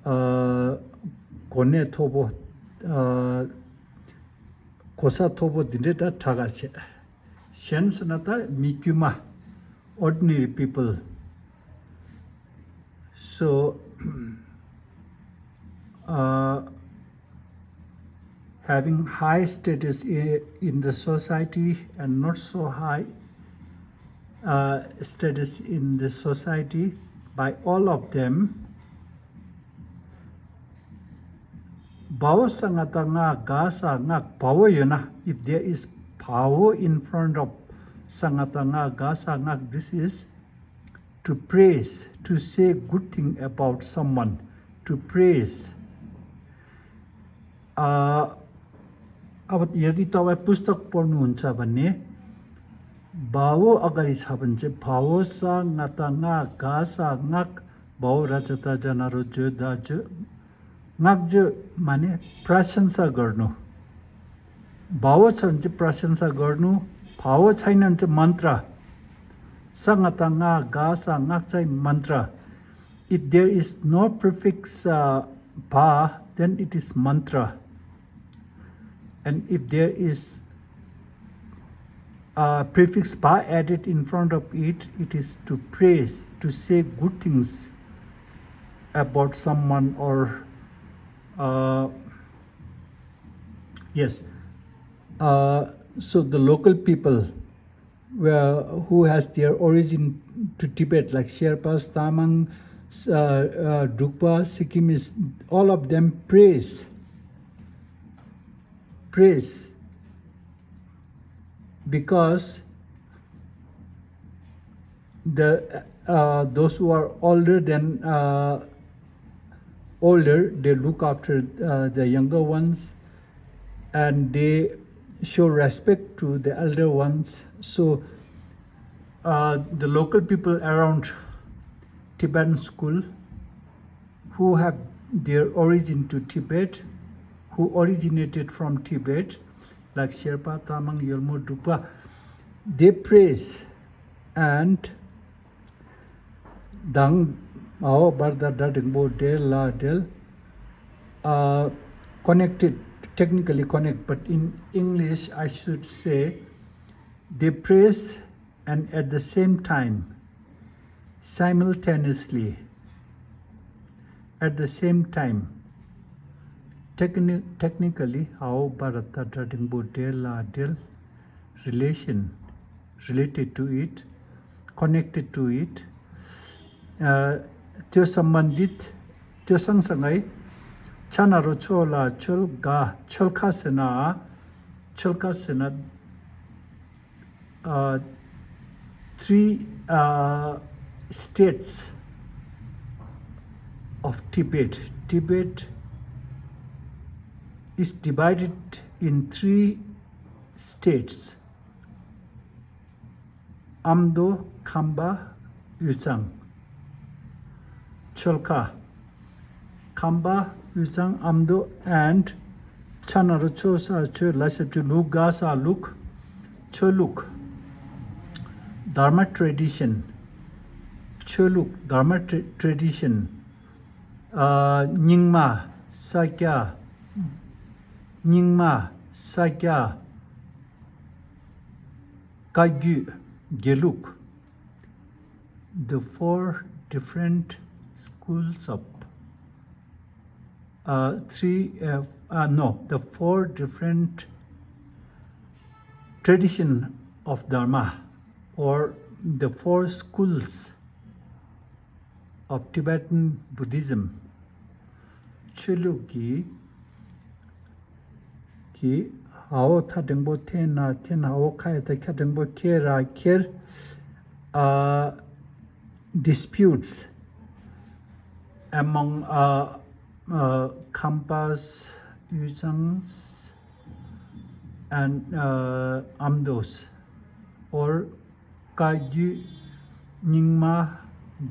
ཨ། གོ་གནས་མཐོ་པོ། ཨ། གོ་ས་མཐོ་པོ་འདི་འདྲས་ད་དྲག་ག་བྱས། ཞན་ཟེར་ན་ད་མི་དཀྱུས་མ། Ordinary people. So, uh, having high status i- in the society and not so high uh, status in the society by all of them. བའོ་ས་ང་ད་ང་ག་ས་ངག་བའོ་ཡོད་ན། If there is བའོ in front of ས་ང་ད་ང་ག་ས་ངག this is to praise, to say good thing about someone, to praise. ཨ། अब यदि तपाईँ पुस्तक पढ्नुहुन्छ भने, भावो अगाडि छ भने चाहिँ, भावो सा ङता ङा गा सा ङाक, भावो राजता जनारो जो दा जो, ङाक जो माने प्रशंसा गर्नु। भावो छ भने चाहिँ प्रशंसा गर्नु, भावो छैन भने चाहिँ मन्त्र। सा ङता ङा गा सा ङाक चाहिँ मन्त्र। If there is no prefix uh, ba, then it is mantra. And if there is a prefix ba added in front of it, it is to praise, to say good things. about someone or, uh, yes. Uh, so the local people where, who has their origin to Tibet, like Sherpas, Tamang, uh, uh, Drukpa, Sikkimese, all of them praise, praise, because the, uh, those who are older than, uh, older, they look after, uh, the younger ones, and they show respect to the elder ones. So, uh, the local people around Tibetan school who have their origin to Tibet, who originated from Tibet, like Sherpa, Tamang, Yolmo, Drukpa, they praise and དང་། ཨའོ་བར་དང་སྒྲ་འགྲེང་བུ་འབྲེལ་ལ་འབྲེལ། Uh, connected, technically connect, but in English I should say they praise and at the same time, simultaneously, at the same time, techni- technically, ཨའོ་བར་དང་སྒྲ་འགྲེང་བུ་འབྲེལ་ལ་འབྲེལ། Relation, related to it, connected to it. Uh, त्यो सम्बन्धित, त्यो सँगसँगै, ཆ་ན་རོ་ཆོ་ལ་ཆོལ་ག། ཆོལ་ཁ་ཟེར་ན། ཆོལ་ཁ་ཟེར་ན། Uh, three, uh, states of Tibet. Tibet is divided in three states. ཨ་མདོ། ཁམས་པ། དབུས་གཙང་། ཆོལ་ཁ། ཁམས་པ། དབུས་གཙང་། ཨ་མདོ། And ཆ་ན་རོ་ཆོ་ས་ཆོས། ལ་ཞབས་ཀྱུ་ལུ་ག་ས་ལུགས། ཆོས་ལུགས། Dharma tradition. ཆོས་ལུགས། Dharma tra- tradition. ཨ། རྙིང་མ། ས་སྐྱ། རྙིང་མ། ས་སྐྱ། བཀའ་བརྒྱུད། དགེ་ལུགས། The four different schools of, uh, three, uh, uh, no, the four different tradition of Dharma, or the four schools of Tibetan Buddhism. ཆོས་ལུགས་ཀྱི་གི་ཨའོ་ཐ་འགྲེང་བུ་ཐེ་ན་ཐེ་ན། ཨའོ་ཁ་ཡ་ཐ་ཁྱ་འགྲེང་བུ་ཁེ་ར་ཁེར། ཨ། Disputes among, uh, uh, Khampas, Yuzhangs, and, uh, Amdos, or བཀའ་བརྒྱུད། རྙིང་མ།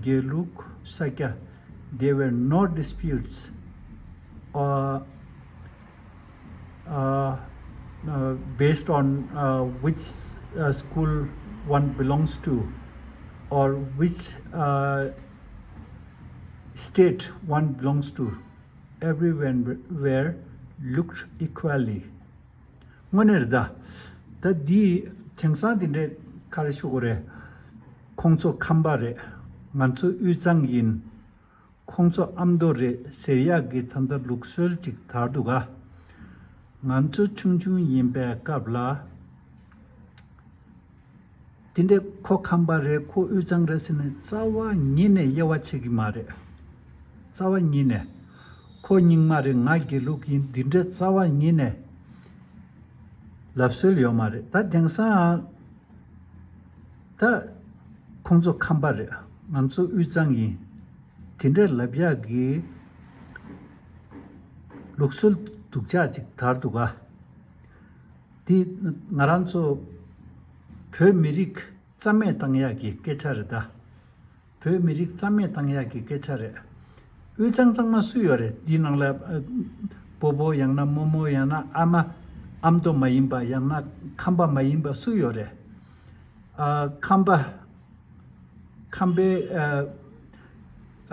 དགེ་ལུགས། ས་སྐྱ། There were no disputes, uh, uh, uh, based on, uh, which, uh, school one belongs to, or which, uh, state one belongs to. Everyone were looked equally. དངོས་གནས་རེད་ད། ད་འདི་དེང་སང་འདི་འདྲའི་ག་རེ་ཞུ་དགོས་རེད། ཁོང་ཚོ་ཁམས་པ་རེད། ང་ཚོ་དབུས་གཙང་ཡིན། ཁོང་ཚོ་ཨ་མདོ་རེད་ཟེར་ཡག་གི་ད་ལྟ་ལུགས་སྲོལ་ཅིག་དར་འདུག་ག། ང་ཚོ་ཆུང་ཆུང་ཡིན་པའི་སྐབས་ལ། དེ་འདྲ་ཁོ་ཁམས་པ་རེད། ཁོ་དབུས་གཙང་རེད་ཟེར་ནས་རྩ་བ་ཉིད་ནས་དབྱེ་བ་ཕྱེ་གི་མ་རེད། རྩ་བ་ཉིད་ནས། ཁོ་རྙིང་མ་རེད། ང་དགེ་ལུགས་ཡིན། འདི་འདྲ་རྩ་བ་ཉིད་ནས་ལབ་སྲོལ་ཡོད་མ་རེད། ད་དེང་སང་ད་ཁོང་ཚོ་ཁམས་པ་རེད། ང་ཚོ་དབུས་གཙང་ཡིན། དེ་འདྲ་ལབ་ཡག་གི་ལུགས་སྲོལ་སྡུག་ཅག་ཅིག་དར་འདུག་ག། འདི་ང་རང་ཚོ་བོད་མི་རིགས་རྩ་མེད་བཏང་ཡག་གི་སྐད་ཆ་རེད་ད། བོད་མི་རིགས་རྩ་མེད་བཏང་ཡག་གི་སྐད་ཆ་རེད། དབུས་གཙང་གཙང་མ་སུ་ཡོད་རེད། འདི་ནང་ལ་ཨ། སྤོ་བོ་ཡང་ན་རྨོ་མོ་ཡང་ན་ཨ་མ་ཨ་མདོ་མ་ཡིན་པ་ཡང་ན་ཁམས་པ་མ་ཡིན་པ་སུ་ཡོད་རེད། ཨ། ཁམས་པ། ཁམས་པའི་ཨ།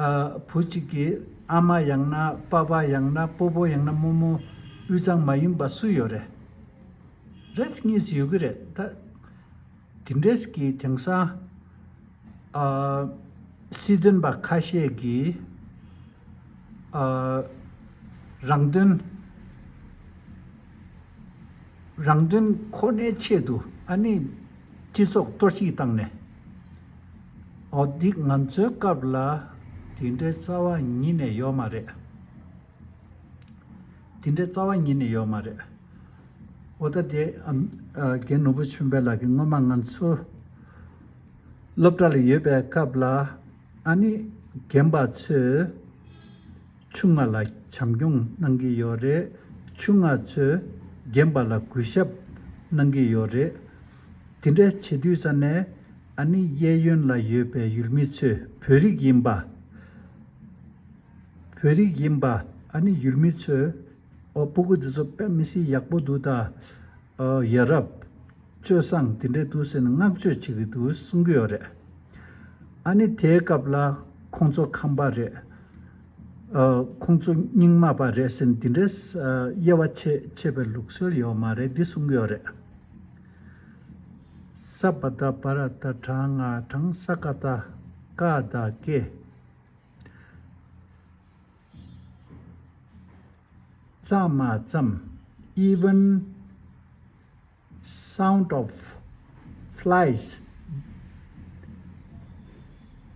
ཨ། བུ་གཅིག་གི་ཨ་མ་ཡང་ན་པ་ཕ་ཡང་ན་སྤོ་བོ་ཡང་ན་རྨོ་མོ་དབུས་གཙང་མ་ཡིན་པ་སུ་ཡོད་རེད། རེད། གཉིས་ཡོད་ཀྱི་རེད་ད། དེ་འདྲས་ཀྱི་དེང་སང་ཨ། སྲིད་དོན་པ་ཁ་ཤས་ཀྱིས་ ཨ་རང་དོན་རང་དོན་ཁོ་ནའི་ཆེད་དུ་ཨ་ནི་སྤྱི་ཚོགས་གཏོར་བཤིག་བཏང་ནས། འོ་འདི་ང་ཚོའི་སྐབས་ལ་དེ་འདྲའི་རྩ་བ་ཉིད་ནས་ཡོད་མ་རེད། དེ་འདྲའི་རྩ་བ་ཉིད་ནས་ཡོད་མ་རེད། འོ་ད་དེ་ཨ་ཨ་རྒན་ནོར་བུ་ཆོས་འཕེལ་ལགས་ཀྱིས་སྔོན་མ་ང་ཚོ་སློབ་གྲྭ་ལ་ཡོད་པའི་སྐབས་ལ་ཨ་ནི་རྒན་པ་ཚོས་ཆུང་ང་ལ་བྱམས་སྐྱོང་གནང་གི་ཡོད་རེད། ཆུང་ང་ཚོས་རྒན་པ་ལ་གུས་ཞབས་གནང་གི་ཡོད་རེད། དེ་འདྲ་བྱེད་དུས་ཙ་ནས་ཨ་ནི་གཡས་གཡོན་ལ་ཡོད་པའི་ཡུལ་མི་ཚོས་བོད་རིགས་ཡིན་པ། བོད་རིགས་ཡིན་པ་ཨ་ནི་ཡུལ་མི་ཚོས་ཨོ་སྤུ་གུ་འདི་ཚོ་དཔེ་མི་སྲིད་ཡག་པོ་འདུག་ད། ཨོ་ཡ་རབས་སྤྱོད་བཟང་དེ་འདྲས་འདུག་ཟེར་ནས་བསྔགས་བརྗོད་བྱེད་ཀྱི་འདུག་གསུང་གི་ཡོད་རེད། ཨ་ནི་དེའི་སྐབས་ལ་ཁོང་ཚོ་ཁམས་པ་རེད། ཨོ་ཁོང་ཚོ་རྙིང་མ་པ་རེད་ཟེར་ནས་དེ་འདྲས་ཨ་དབྱེ་བ་ཕྱེ་ཕྱེ་བའི་ལུགས་སྲོལ་ཡོད་མ་རེད་འདི་གསུང་གི་ཡོད་རེད། ས་པ་ད་པ་ར་ད་དྲ་ང་དྲང་ས་ཀ་ད་ཀ་ད་ཀེ། ཙ་མ་ཙམ། Even sound of flies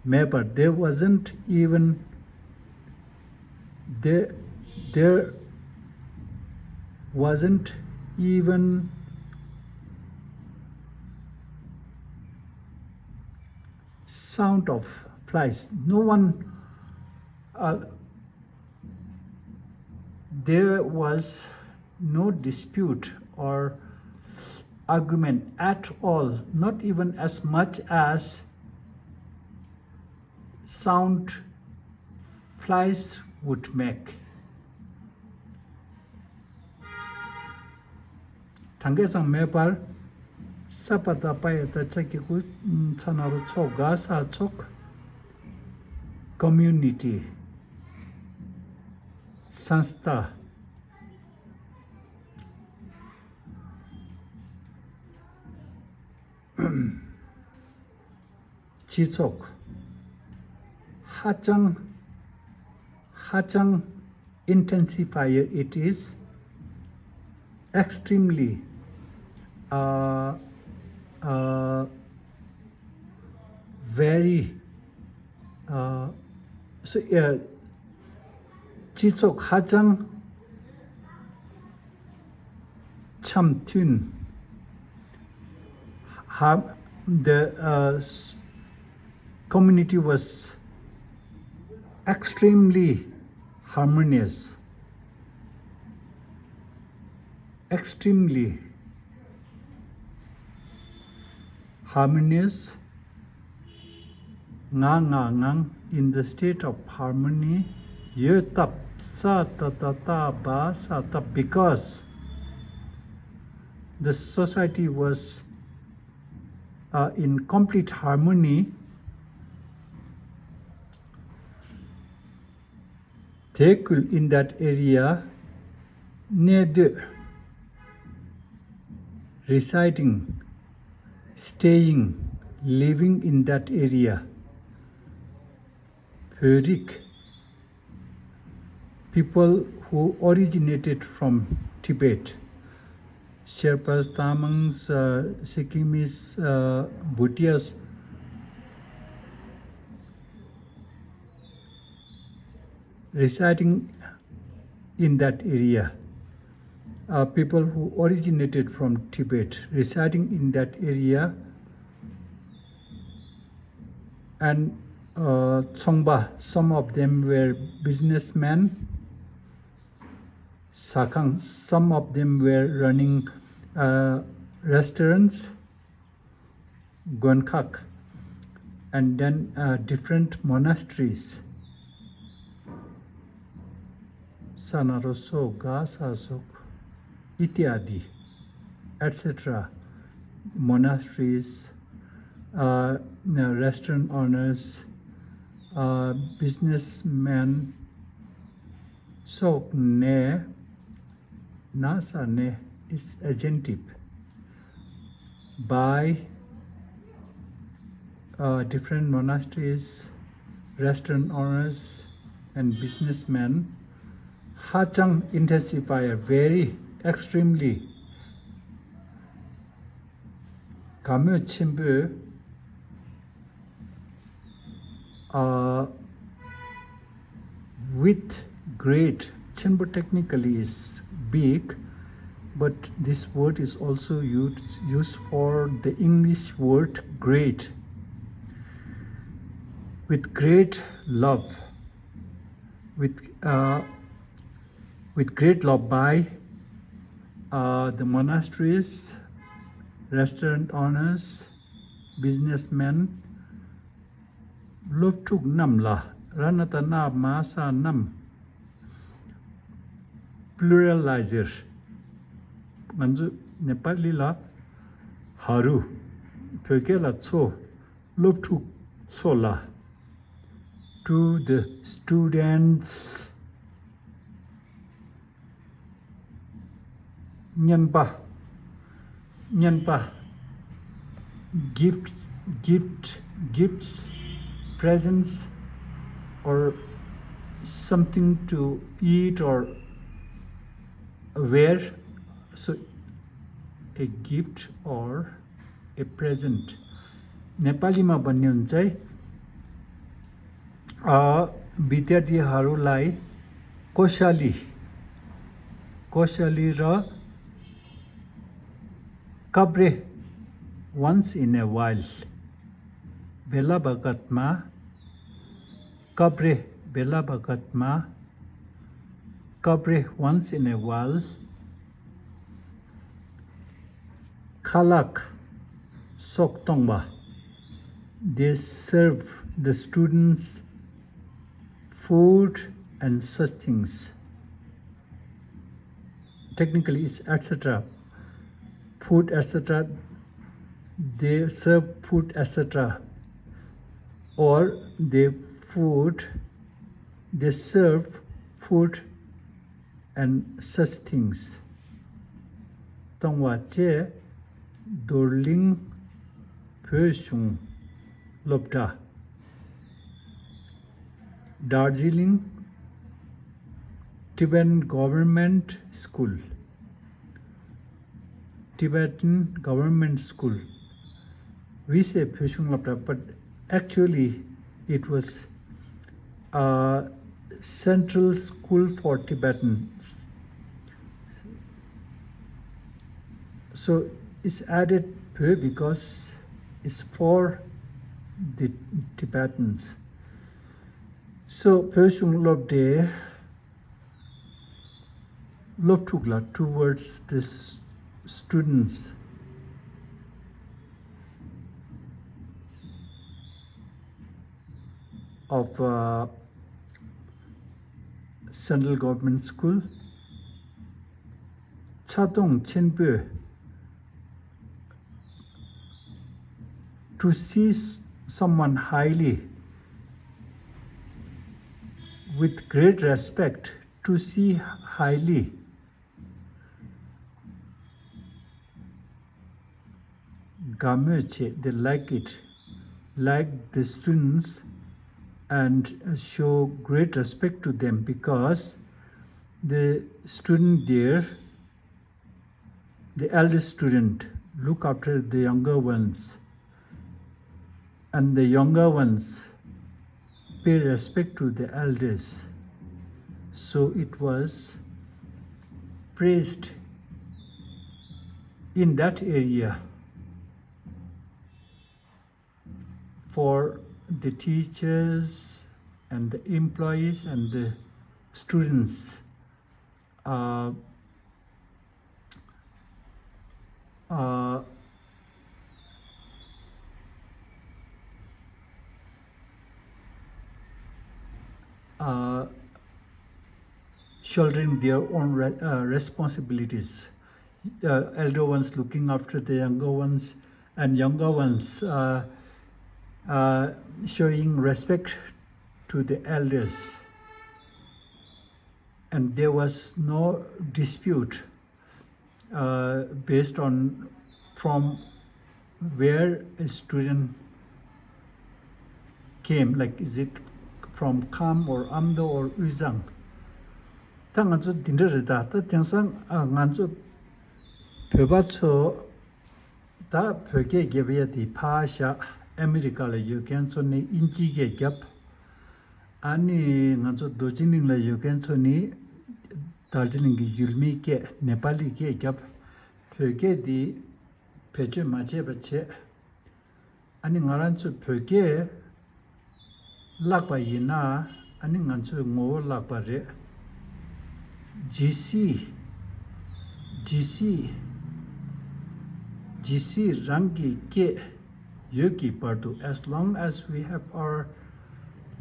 མེད་པར། There wasn't even there there wasn't even sound of flies. No one uh, there was no dispute or argument at all, not even as much as sound flies would make. གྲངས་ཀས་ཙང་མེད་པར། ས་པ་ད་པ་ཡ་ད་ཅ་གི་གུ་ཚ་ན་རོ་ཚོ་ག་ས་ཚོགས། Community. སངས་རྟ། སྤྱི་ཚོགས། ཧ་ཅང་ཧ་ཅང་། Intensifier, it is extremely uh, uh, very uh, so, uh, སྤྱི་ཚོགས་ཧ་ཅང་འཆམ་མཐུན། ཧ- the uh, community was extremely harmonious, extremely harmonious. ང་ང་ངང་in the state of harmony ཡོད་སྟབས། ས་ཏ་ཏ་ཏ་བ་ས་ཏ། Because the society was uh, in complete harmony. དེ་ཁུལ། In that area གནས་སྡོད། Residing, staying, living in that area བོད་རིགས། People who originated from Tibet. Sherpas, Tamangs, uh, Sikkimese, uh, Bhutias residing in that area. Uh, people who originated from Tibet residing in that area. And uh, Tsongba, some of them were businessmen. Sakhang, some of them were running uh, restaurants. Gonkhak, and then uh, different monasteries. Sanaroso, Gasa Sok, Ityadi, et cetera. Monasteries, uh, restaurant owners, uh, businessmen, Sok ne, Nasa ne is agentive by uh, different monasteries, restaurant owners, and businessmen ཧ་ཅང་intensify, very extremely དགའ་མོས་ཆེན་པོས། uh, with great, ཆེན་པོ technically is big, but this word is also used, used for the English word great. With great love, with uh, with great love by uh, the monasteries, restaurant owners, businessmen, སློབ་ཕྲུག་རྣམས་ལ། ར་ན་ཏ་ན་མ་ས་རྣམས། Pluralizer. ང་ཚོ་ནེ་པ་ལི་ལ་ཧ་རུ། བོད་སྐད་ལ་ཚོ། སློབ་ཕྲུག་ཚོ་ལ། To the students. རྔན་པ། རྔན་པ། Gift, gift, gifts, presents, or something to eat or wear. So, a gift or a present. नेपालीमा भन्ने हुन्छ है, अ, विद्यार्थीहरूलाई कोसेली, कोसेली र कब्रे, once in a while, बेला बखतमा, कब्रे, बेला बखतमा, कब्रे, once in a while, खालक, सोक्तोंबा, they serve the students food and such things. Technically, it's et cetera. Food, et cetera. They serve food, et cetera. Or they food, they serve food and such things. གཏོང་བ་བཅས། རྡོར་གླིང་བོད་གཞུང་སློབ་གྲྭ། Darjeeling Tibetan Government School, Tibetan Government School. We say བོད་གཞུང་སློབ་གྲྭ, but actually it was a central school for Tibetans. So it's added བོད because it's for the Tibetans. So བོད་གཞུང་སློབ་གྲྭའི་སློབ་ཕྲུག་ལ, towards the students of uh, central government school, ཆ་མཐོང་ཆེན་པོས། To see someone highly, with great respect, to see highly. དགའ་མོས་བྱེད། They like it, like the students, and show great respect to them because the student there, the eldest student, look after the younger ones, and the younger ones pay respect to the elders. So it was praised in that area for the teachers and the employees and the students. Uh, uh, uh, shouldering their own re- uh, responsibilities. Uh, elder ones looking after the younger ones, and younger ones uh, uh, showing respect to the elders. And there was no dispute uh, based on from where a student came, like, is it from Kham or Amdo or དབུས་གཙང་། ད་ང་ཚོ་འདི་འདྲ་རེད། ད་ད་དེང་སང་ཨ་ང་ཚོ་བོད་པ་ཚོ་ད་བོད་སྐད་རྒྱབ་ཡ་དེ་ཕར་བཞག་ཨ་མི་རི་ཀ་ལ་ཡོད་མཁན་ཚོ་ནི་དབྱིན་ཇིའི་སྐད་རྒྱབ། ཨ་ནི་ང་ཚོ་རྡོ་རྗེ་གླིང་ལ་ཡོད་མཁན་ཚོ་ནི་དར་ཇི་ལིང་གི་ཡུལ་མིའི་སྐད་ནེ་པ་ལིའི་སྐད་རྒྱབ། བོད་སྐད་འདི་བེད་སྤྱོད་མ་བྱས་པ་བྱས། ཨ་ནི་ང་རང་ཚོས་བོད་སྐད་བརླག་པ་ཡིན་ན་ཨ་ནི་ང་ཚོའི་ངོ་བོ་བརླག་པ་རེད། ཇི་སི། ཇི་སི། ཇི་སི་རང་གི་སྐད་ཡོད་ཀྱི་བར་དུ། As long as we have our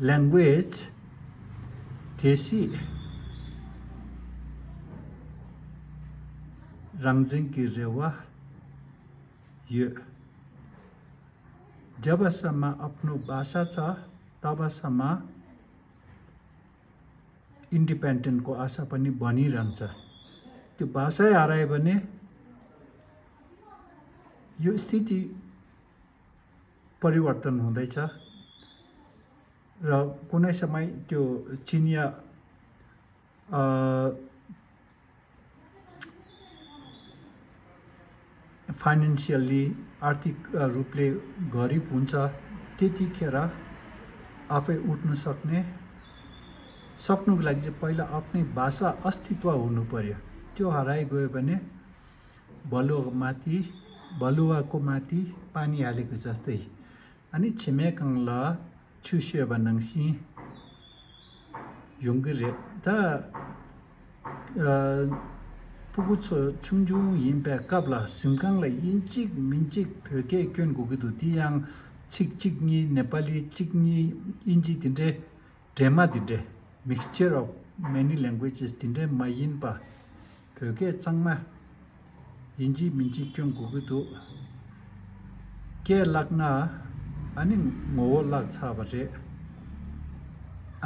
language, དེ་སྲིད་རང་བཙན་གྱི་རེ་བ་ཡོད། जब समय अपनो भाषा छ, तब समय इन्डिपेन्डेन्टको आशा पनि बनिरहन्छ। त्यो भाषै हरायो भने यो स्थिति परिवर्तन हुँदैछ। र कुनै समय त्यो चिनिया अ, फाइनेन्सियल्ली, आर्थिक अ, रूपले गरिब हुन्छ, त्यतिखेर आफै उठ्न सक्ने, सक्नुको लागि चाहिँ पहिला आफ्नै भाषा अस्तित्व हुनु पर्यो। त्यो हराइगयो भने बलुवाको माथि, बलुवाको माथि पानी हालेको जस्तै। अनि छिमेकाङलाई ཆུ་བཤོས་པ་ནང་བཞིན་ཡོང་གི་རེད། ད་ཨ། སྤུ་གུ་ཚོ་ཆུང་ཆུང་ཡིན་པའི་སྐབས་ལ་གཟིམ་ཁང་ལ་ཡིན་གཅིག་མིན་གཅིག་བོད་སྐད་སྐྱོན་དགོས་ཀྱི་འདུག་དེ་ཡང་ཚིག་གཅིག་གཉིས་ནེ་པ་ལི་གཅིག་གཉིས་དབྱིན་ཇི་དེ་འདྲའི་འདྲེས་མ་དེ་འདྲས། Mixture of many languages དེ་འདྲས་མ་ཡིན་པ། བོད་སྐད་གཙང་མ་ཡིན་གཅིག་མིན་གཅིག་སྐྱོན་དགོས་ཀྱི་འདུག་སྐད་བརླག་ན་ཨ་ནི་ངོ་བོ་བརླག་ཚར་བ་རེད།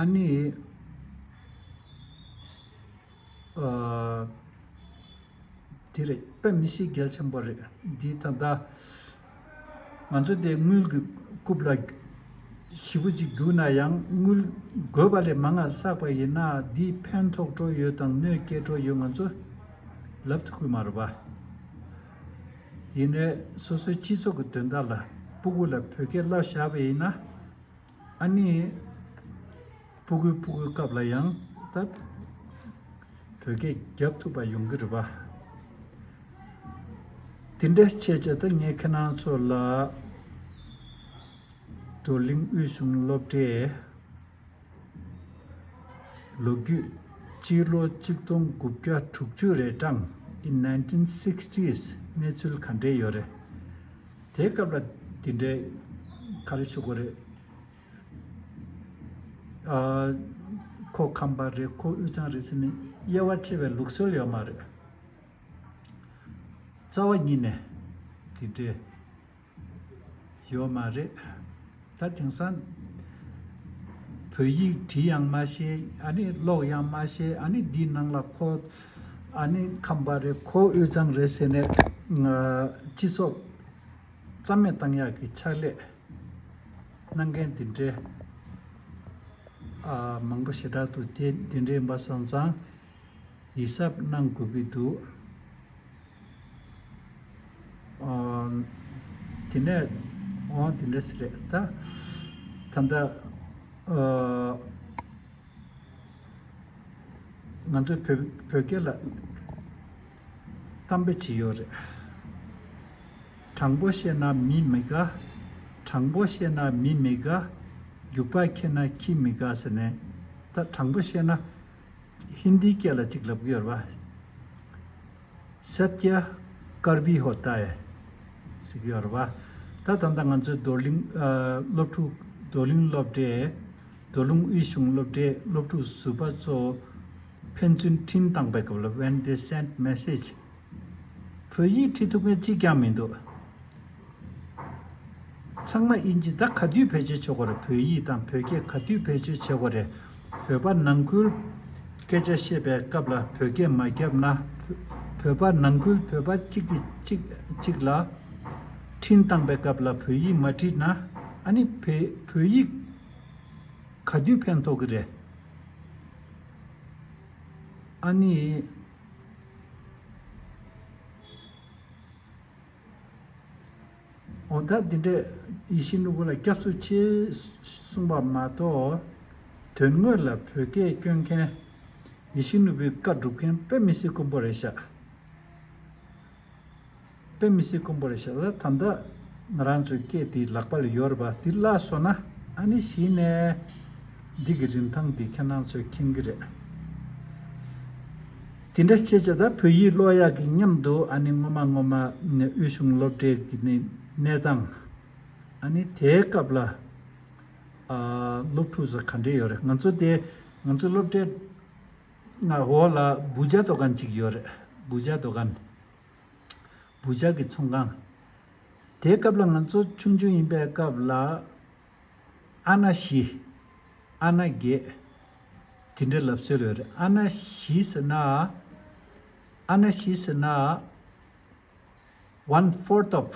ཨ་ནི། ཨ། དེ་རེད། དཔེ་མི་སྲིད་གལ་ཆེན་པོ་རེད། འདི་ད་ལྟ་ང་ཚོ་དེ་དངུལ་གྱི་རྐུབ་ལ་ཞེ་པོ་ཅིག་རྒྱུག་ན་ཡང་དངུལ་དགོས་པ་ལས་མང་ང་བསགས་པ་ཡིན་ན་འདིས་ཕན་ཐོགས་འགྲོ་ཡོད་དང་གནོད་སྐྱེལ་འགྲོ་ཡོད་ང་ཚོ་ལབ་ཐུབ་ཀྱི་མ་རེད་པ། ཡིན་ནའི་སོ་སོའི་སྤྱི་ཚོགས་ཀྱི་དོན་དག་ལ་སྤུ་གུ་ལ་བོད་སྐད་བསླབ་བཞག་པ་ཡིན་ན། ཨ་ནི། སྤུ་གུའི་སྤུ་གུའི་སྐབས་ལ་ཡང་ད་བོད་སྐད་རྒྱབ་ཐུབ་པ་ཡོང་གི་རེད་པ། དེ་འདྲ་བྱས་བྱས་ད་ངས་ཁྱེད་རང་ཚོ་ལ་རྡོར་གླིང་དབུས་གཞུང་སློབ་གྲྭའི་ལོ་རྒྱུས། སྤྱི་ལོ་གཅིག་སྟོང་དགུ་བརྒྱ་དྲུག་ཅུ་རེ་གྲངས། In nineteen sixties གནས་ཚུལ་ག་འདྲས་ཡོད་རེད། དེའི་སྐབས་ལ་དེ་འདྲའི་ག་རེ་ཞུ་དགོས་རེད། ཨ། ཁོ་ཁམས་པ་རེད། ཁོ་དབུས་གཙང་རེད་ཟེར་ནས་དབྱེ་བ་ཕྱེ་བའི་ལུགས་སྲོལ་ཡོད་མ་རེད། རྩ་བ་ཉིད་ནས་དེ་འདྲའི་ཡོད་མ་རེད། ད་དེང་སང་བོད་ཡིག་བྲིས་ཡང་མ་ཤེས། ཨ་ནི་ཀློག་ཡང་མ་ཤེས། ཨ་ནི་འདིའི་ནང་ལ་ཁོ་ཨ་ནི་ཁམས་པ་རེད། ཁོ་དབུས་གཙང་རེད་ཟེར་ནས་སྤྱི་ཚོགས་རྩ་མེད་བཏང་ཡག་གི་ཕྱག་ལས་གནང་མཁན་དེ་འདྲའི་ཨ། མང་པོ་ཞེ་དྲག་འདུག་དེ་དེ་འདྲ་ཡིན་པ་སོང་ཙང་ཡིད་གཟབ་གནང་དགོས་ཀྱི་འདུག་ཨ། དེ་ནས་འོ་དེ་འདྲ་ཞིག་རེད་ད། ད་ལྟ་ཨ། ང་ཚོས་བོད་བོད་སྐད་ལ་གཏམ་དཔེ་ཅིག་ཡོད་རེད། དྲང་པོ་བཤད་ན་མི་མི་དགའ། དྲང་པོ་བཤད་ན་མི་མི་དགའ། རྒྱུག་པ་ཁྱེར་ན་ཁྱི་མི་དགའ་ཟེར་ནས། ད་དྲང་པོ་བཤད་ན་ཧིན་དིའི་སྐད་ལ་ཅིག་ལབ་ཀྱི་ཡོད་རེད་པ། सत्य कड़वी होता है ཟེར་གྱི་ཡོད་རེད་པ། ད་ད་ལྟ་ང་ཚོའི་རྡོར་གླིང་ཨ། སློབ་ཕྲུག་རྡོར་གླིང་སློབ་གྲྭའི་རྡོར་གླིང་དབུས་གཞུང་སློབ་གྲྭའི་སློབ་ཕྲུག་ཟུར་པ་ཚོ་ཕན་ཚུན་འཕྲིན་བཏང་པའི་སྐབས་ལ། When they send message བོད་ཡིག་བྲིས་ཐུབ་མཁན་གཅིག་ཀྱང་མི་འདུག་ཚང་མ་དབྱིན་ཇི། ད་ག་དུས་བེད་སྤྱོད་བྱེད་དགོས་རེད། བོད་ཡིག་དང་བོད་སྐད་ག་དུས་བེད་སྤྱོད་བྱེད་དགོས་རེད། བོད་པ་ནང་ཁུལ་སྐད་ཆ་བཤད་པའི་སྐབས་ལ་བོད་སྐད་མ་བརྒྱབ་ན། བོད་པ་ནང་ཁུལ་བོད་པ་གཅིག་གིས་གཅིག་གཅིག་ལ་འཕྲིན་བཏང་པའི་སྐབས་ལ་བོད་ཡིག་མ་བྲིས་ན། ཨ་ནི་བོད་བོད་ཡིག་ ག་དུས་ཕན་ཐོགས་ཀྱི་རེད། ཨ་ནི། འོ་ད་འདི་འདྲས་ཡིད་བཞིན་ནོར་བུ་ལ་སྐྱབས་སུ་མཆི་གསུངས་པ་མ་གཏོགས། དོན་དངོས་ལ་བོད་སྐད་སྐྱོན་མཁན། ཡིད་བཞིན་ནོར་བུའི་བཀའ་སྒྲུབ་མཁན་དཔེ་མི་སྲིད་དཀོན་པོ་རེད་ཤག་དཔེ་མི་སྲིད་དཀོན་པོ་རེད་ཤག་ད་ད་ལྟ་ང་རང་ཚོའི་སྐད་དེ་ལག་པ་ལ་ཡོད་རེད་པ། དེ་བརླག་སོང་ན་ཨ་ནི་གཞི་ནས་འདི་གི་རིན་ཐང་འདི་ཁྱེད་རང་ཚོས་མཁྱེན་གྱི་རེད། དེ་འདྲ་བྱས་བྱས་ད་བོད་ཡིག་ཀློག་ཡག་གི་མཉམ་དུ་ཨ་ནི་སྔོན་མ་སྔོན་མ་ནས་དབུས་གཞུང་སློབ་གྲྭའི་གི་ནི་གནས་སྟངས། ཨ་ནི་དེའི་སྐབས་ལ་ཨ་སློབ་ཕྲུག་ཚོ་ག་འདྲས་ཡོད་རེད། ང་ཚོ་དེ་ང་ཚོ་སློབ་གྲྭའི་ང་འོག་ལ་བུ་ཇ་དོ་ཁན་ཅིག་ཡོད་རེད། བུ་ཇ་དོ་ཁན། བུ་ཇ་གི་ཚོང་ཁང་། དེའི་སྐབས་ལ་ང་ཚོ་ཆུང་ཆུང་ཡིན་པའི་སྐབས་ལ་ཨ་ན་ཞི། ཨ་ན་བརྒྱད། དེ་འདྲ་ལབ་སྲོལ་ཡོད་རེད། ཨ་ན་ཞི་ཟེར་ན། ཨ་ན་ཞི་ཟེར་ན། One fourth of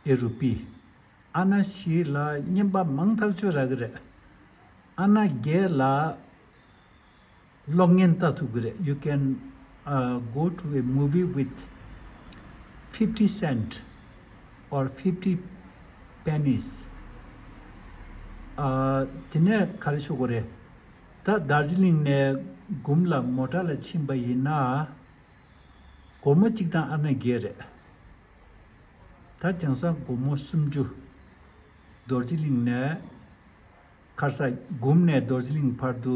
a rupee. ཨ་ན་ཞི་ལ་རྔན་པ་མང་ཐག་ཆོད་རག་གི་རེད། ཨ་ན་བརྒྱད་ལ་གློག་བརྙན་ལྟ་ཐུབ་ཀྱི་རེད། You can uh, go to a movie with fifty cent or fifty pennies. དེ་ནས་ག་རེ་ཞུ་དགོས་རེད། ད་དར་ཇི་ལིང་ནས་གུམ་ལ་མོ་ཊ་ལ་ཕྱིན་པ་ཡིན་ན། སྒོར་མོ་གཅིག་དང་ཨ་ན་བརྒྱད་རེད། ད་དེང་སང་སྒོར་མོ་སུམ་ཅུ། དར་ཇི་ལིང་ནས་ཁར་ས་གུམ་ནས་དར་ཇི་ལིང་བར་དུ་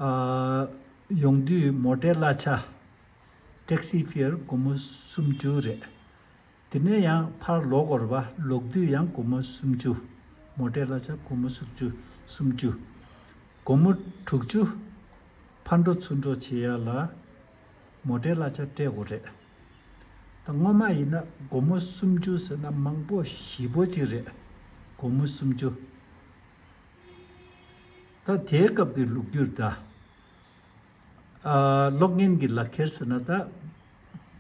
ཨ་ཡོང་དུས་མོ་ཊའི་གླ་ཆ། Taxi fare སྒོར་མོ་སུམ་ཅུ་རེད། དེ་ནས་ཡང་ཕར་ལོག་དགོས་རེད་པ། ལོག་དུས་ཡང་སྒོར་མོ་སུམ་ཅུ། མོ་ཊའི་གླ་ཆ་སྒོར་མོ་སུམ་ཅུ། སུམ་ཅུ། སྒོར་མོ་དྲུག་ཅུ། ཕར་འགྲོ་ཚུར་འགྲོ་བྱེད་ཡ་ལ་མོ་ཊའི་གླ་ཆ་སྤྲད་དགོས་རེད། ད་སྔོན་མ་ཡིན་ན་སྒོར་མོ་སུམ་ཅུ་ཟེར་ན་མང་པོ་ཞེ་པོ་ཅིག་རེད། སྒོར་མོ་སུམ་ཅུ། ད་དེའི་སྐབས་ཀྱི་ལོ་རྒྱུས་ད། ཨ་གློག་བརྙན་གྱི་ལག་ཁྱེར་ཟེར་ན་ད།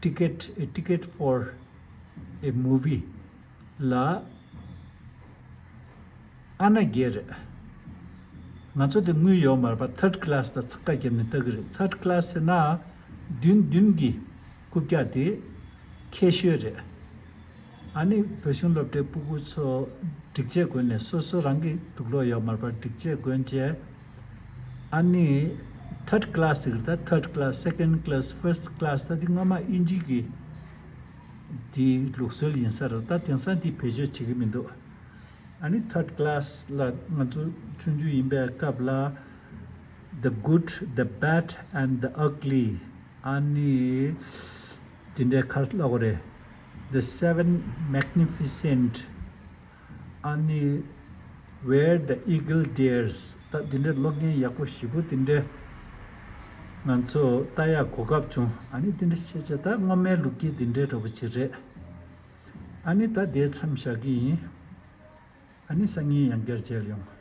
Ticket, a ticket for a movie ལ་ཨ་ན་བརྒྱད་རེད། ང་ཚོ་དེ་དངུལ་ཡོད་མ་རེད་པ། Third class ལ་ཚགས་ཁ་བརྒྱབ་ནས་ལྟ་གི་རེད། Third class ཟེར་ན་བདུན་བདུན་གྱི་རྐུབ་བཀྱག་དེ་ཁྱད་ཤོས་རེད། ཨ་ནི་བོད་གཞུང་སློབ་གྲྭའི་སྤུ་གུ་ཚོ་སྒྲིག་ཆས་གོན་ནས། སོ་སོ་རང་གི་དུག་ལོག་ཡོད་མ་རེད་པ། སྒྲིག་ཆས་གོན་བྱས། ཨ་ནི་Third class ཟེར་གི་རེད། ད་Third class, Second class, First class ད་འདི་སྔོན་མ་དབྱིན་ཇི་གི་འདི་ལུགས་སྲོལ་ཡིན་ས་རེད། ད་དེང་སང་འདི་བེད་སྤྱོད་བྱེད་ཀྱི་མི་འདུག་ཨ་ནི་Third class ལ་ང་ཚོ་ཆུང་ཆུང་ཡིན་པའི་སྐབས་ལ། The Good, the Bad and the Ugly. ཨ་ནི་དེ་འདྲའི་ཁ་ལ་གོ་རེད། The Seven Magnificent. ཨ་ནི་Where the Eagle Dares. ད་དེ་འདྲའི་གློག་བརྙན་ཡག་པོ་ཞེ་པོ་དེ་འདྲའི་ང་ཚོ་ལྟ་ཡག་གོ་སྐབས་བྱུང་། ཨ་ནི་དེ་འདྲ་བྱས་བྱས་ད་སྔོན་མའི་ལོ་རྒྱུས་དེ་འདྲའི་འདྲ་པོ་ཅིག་རེད། ཨ་ནི་ད་དེ་མཚམས་བཞག་གི་ཡིན། ཨ་ནི་སང་ཉིན་ཡང་བསྐྱར་མཇལ་ཡོང་།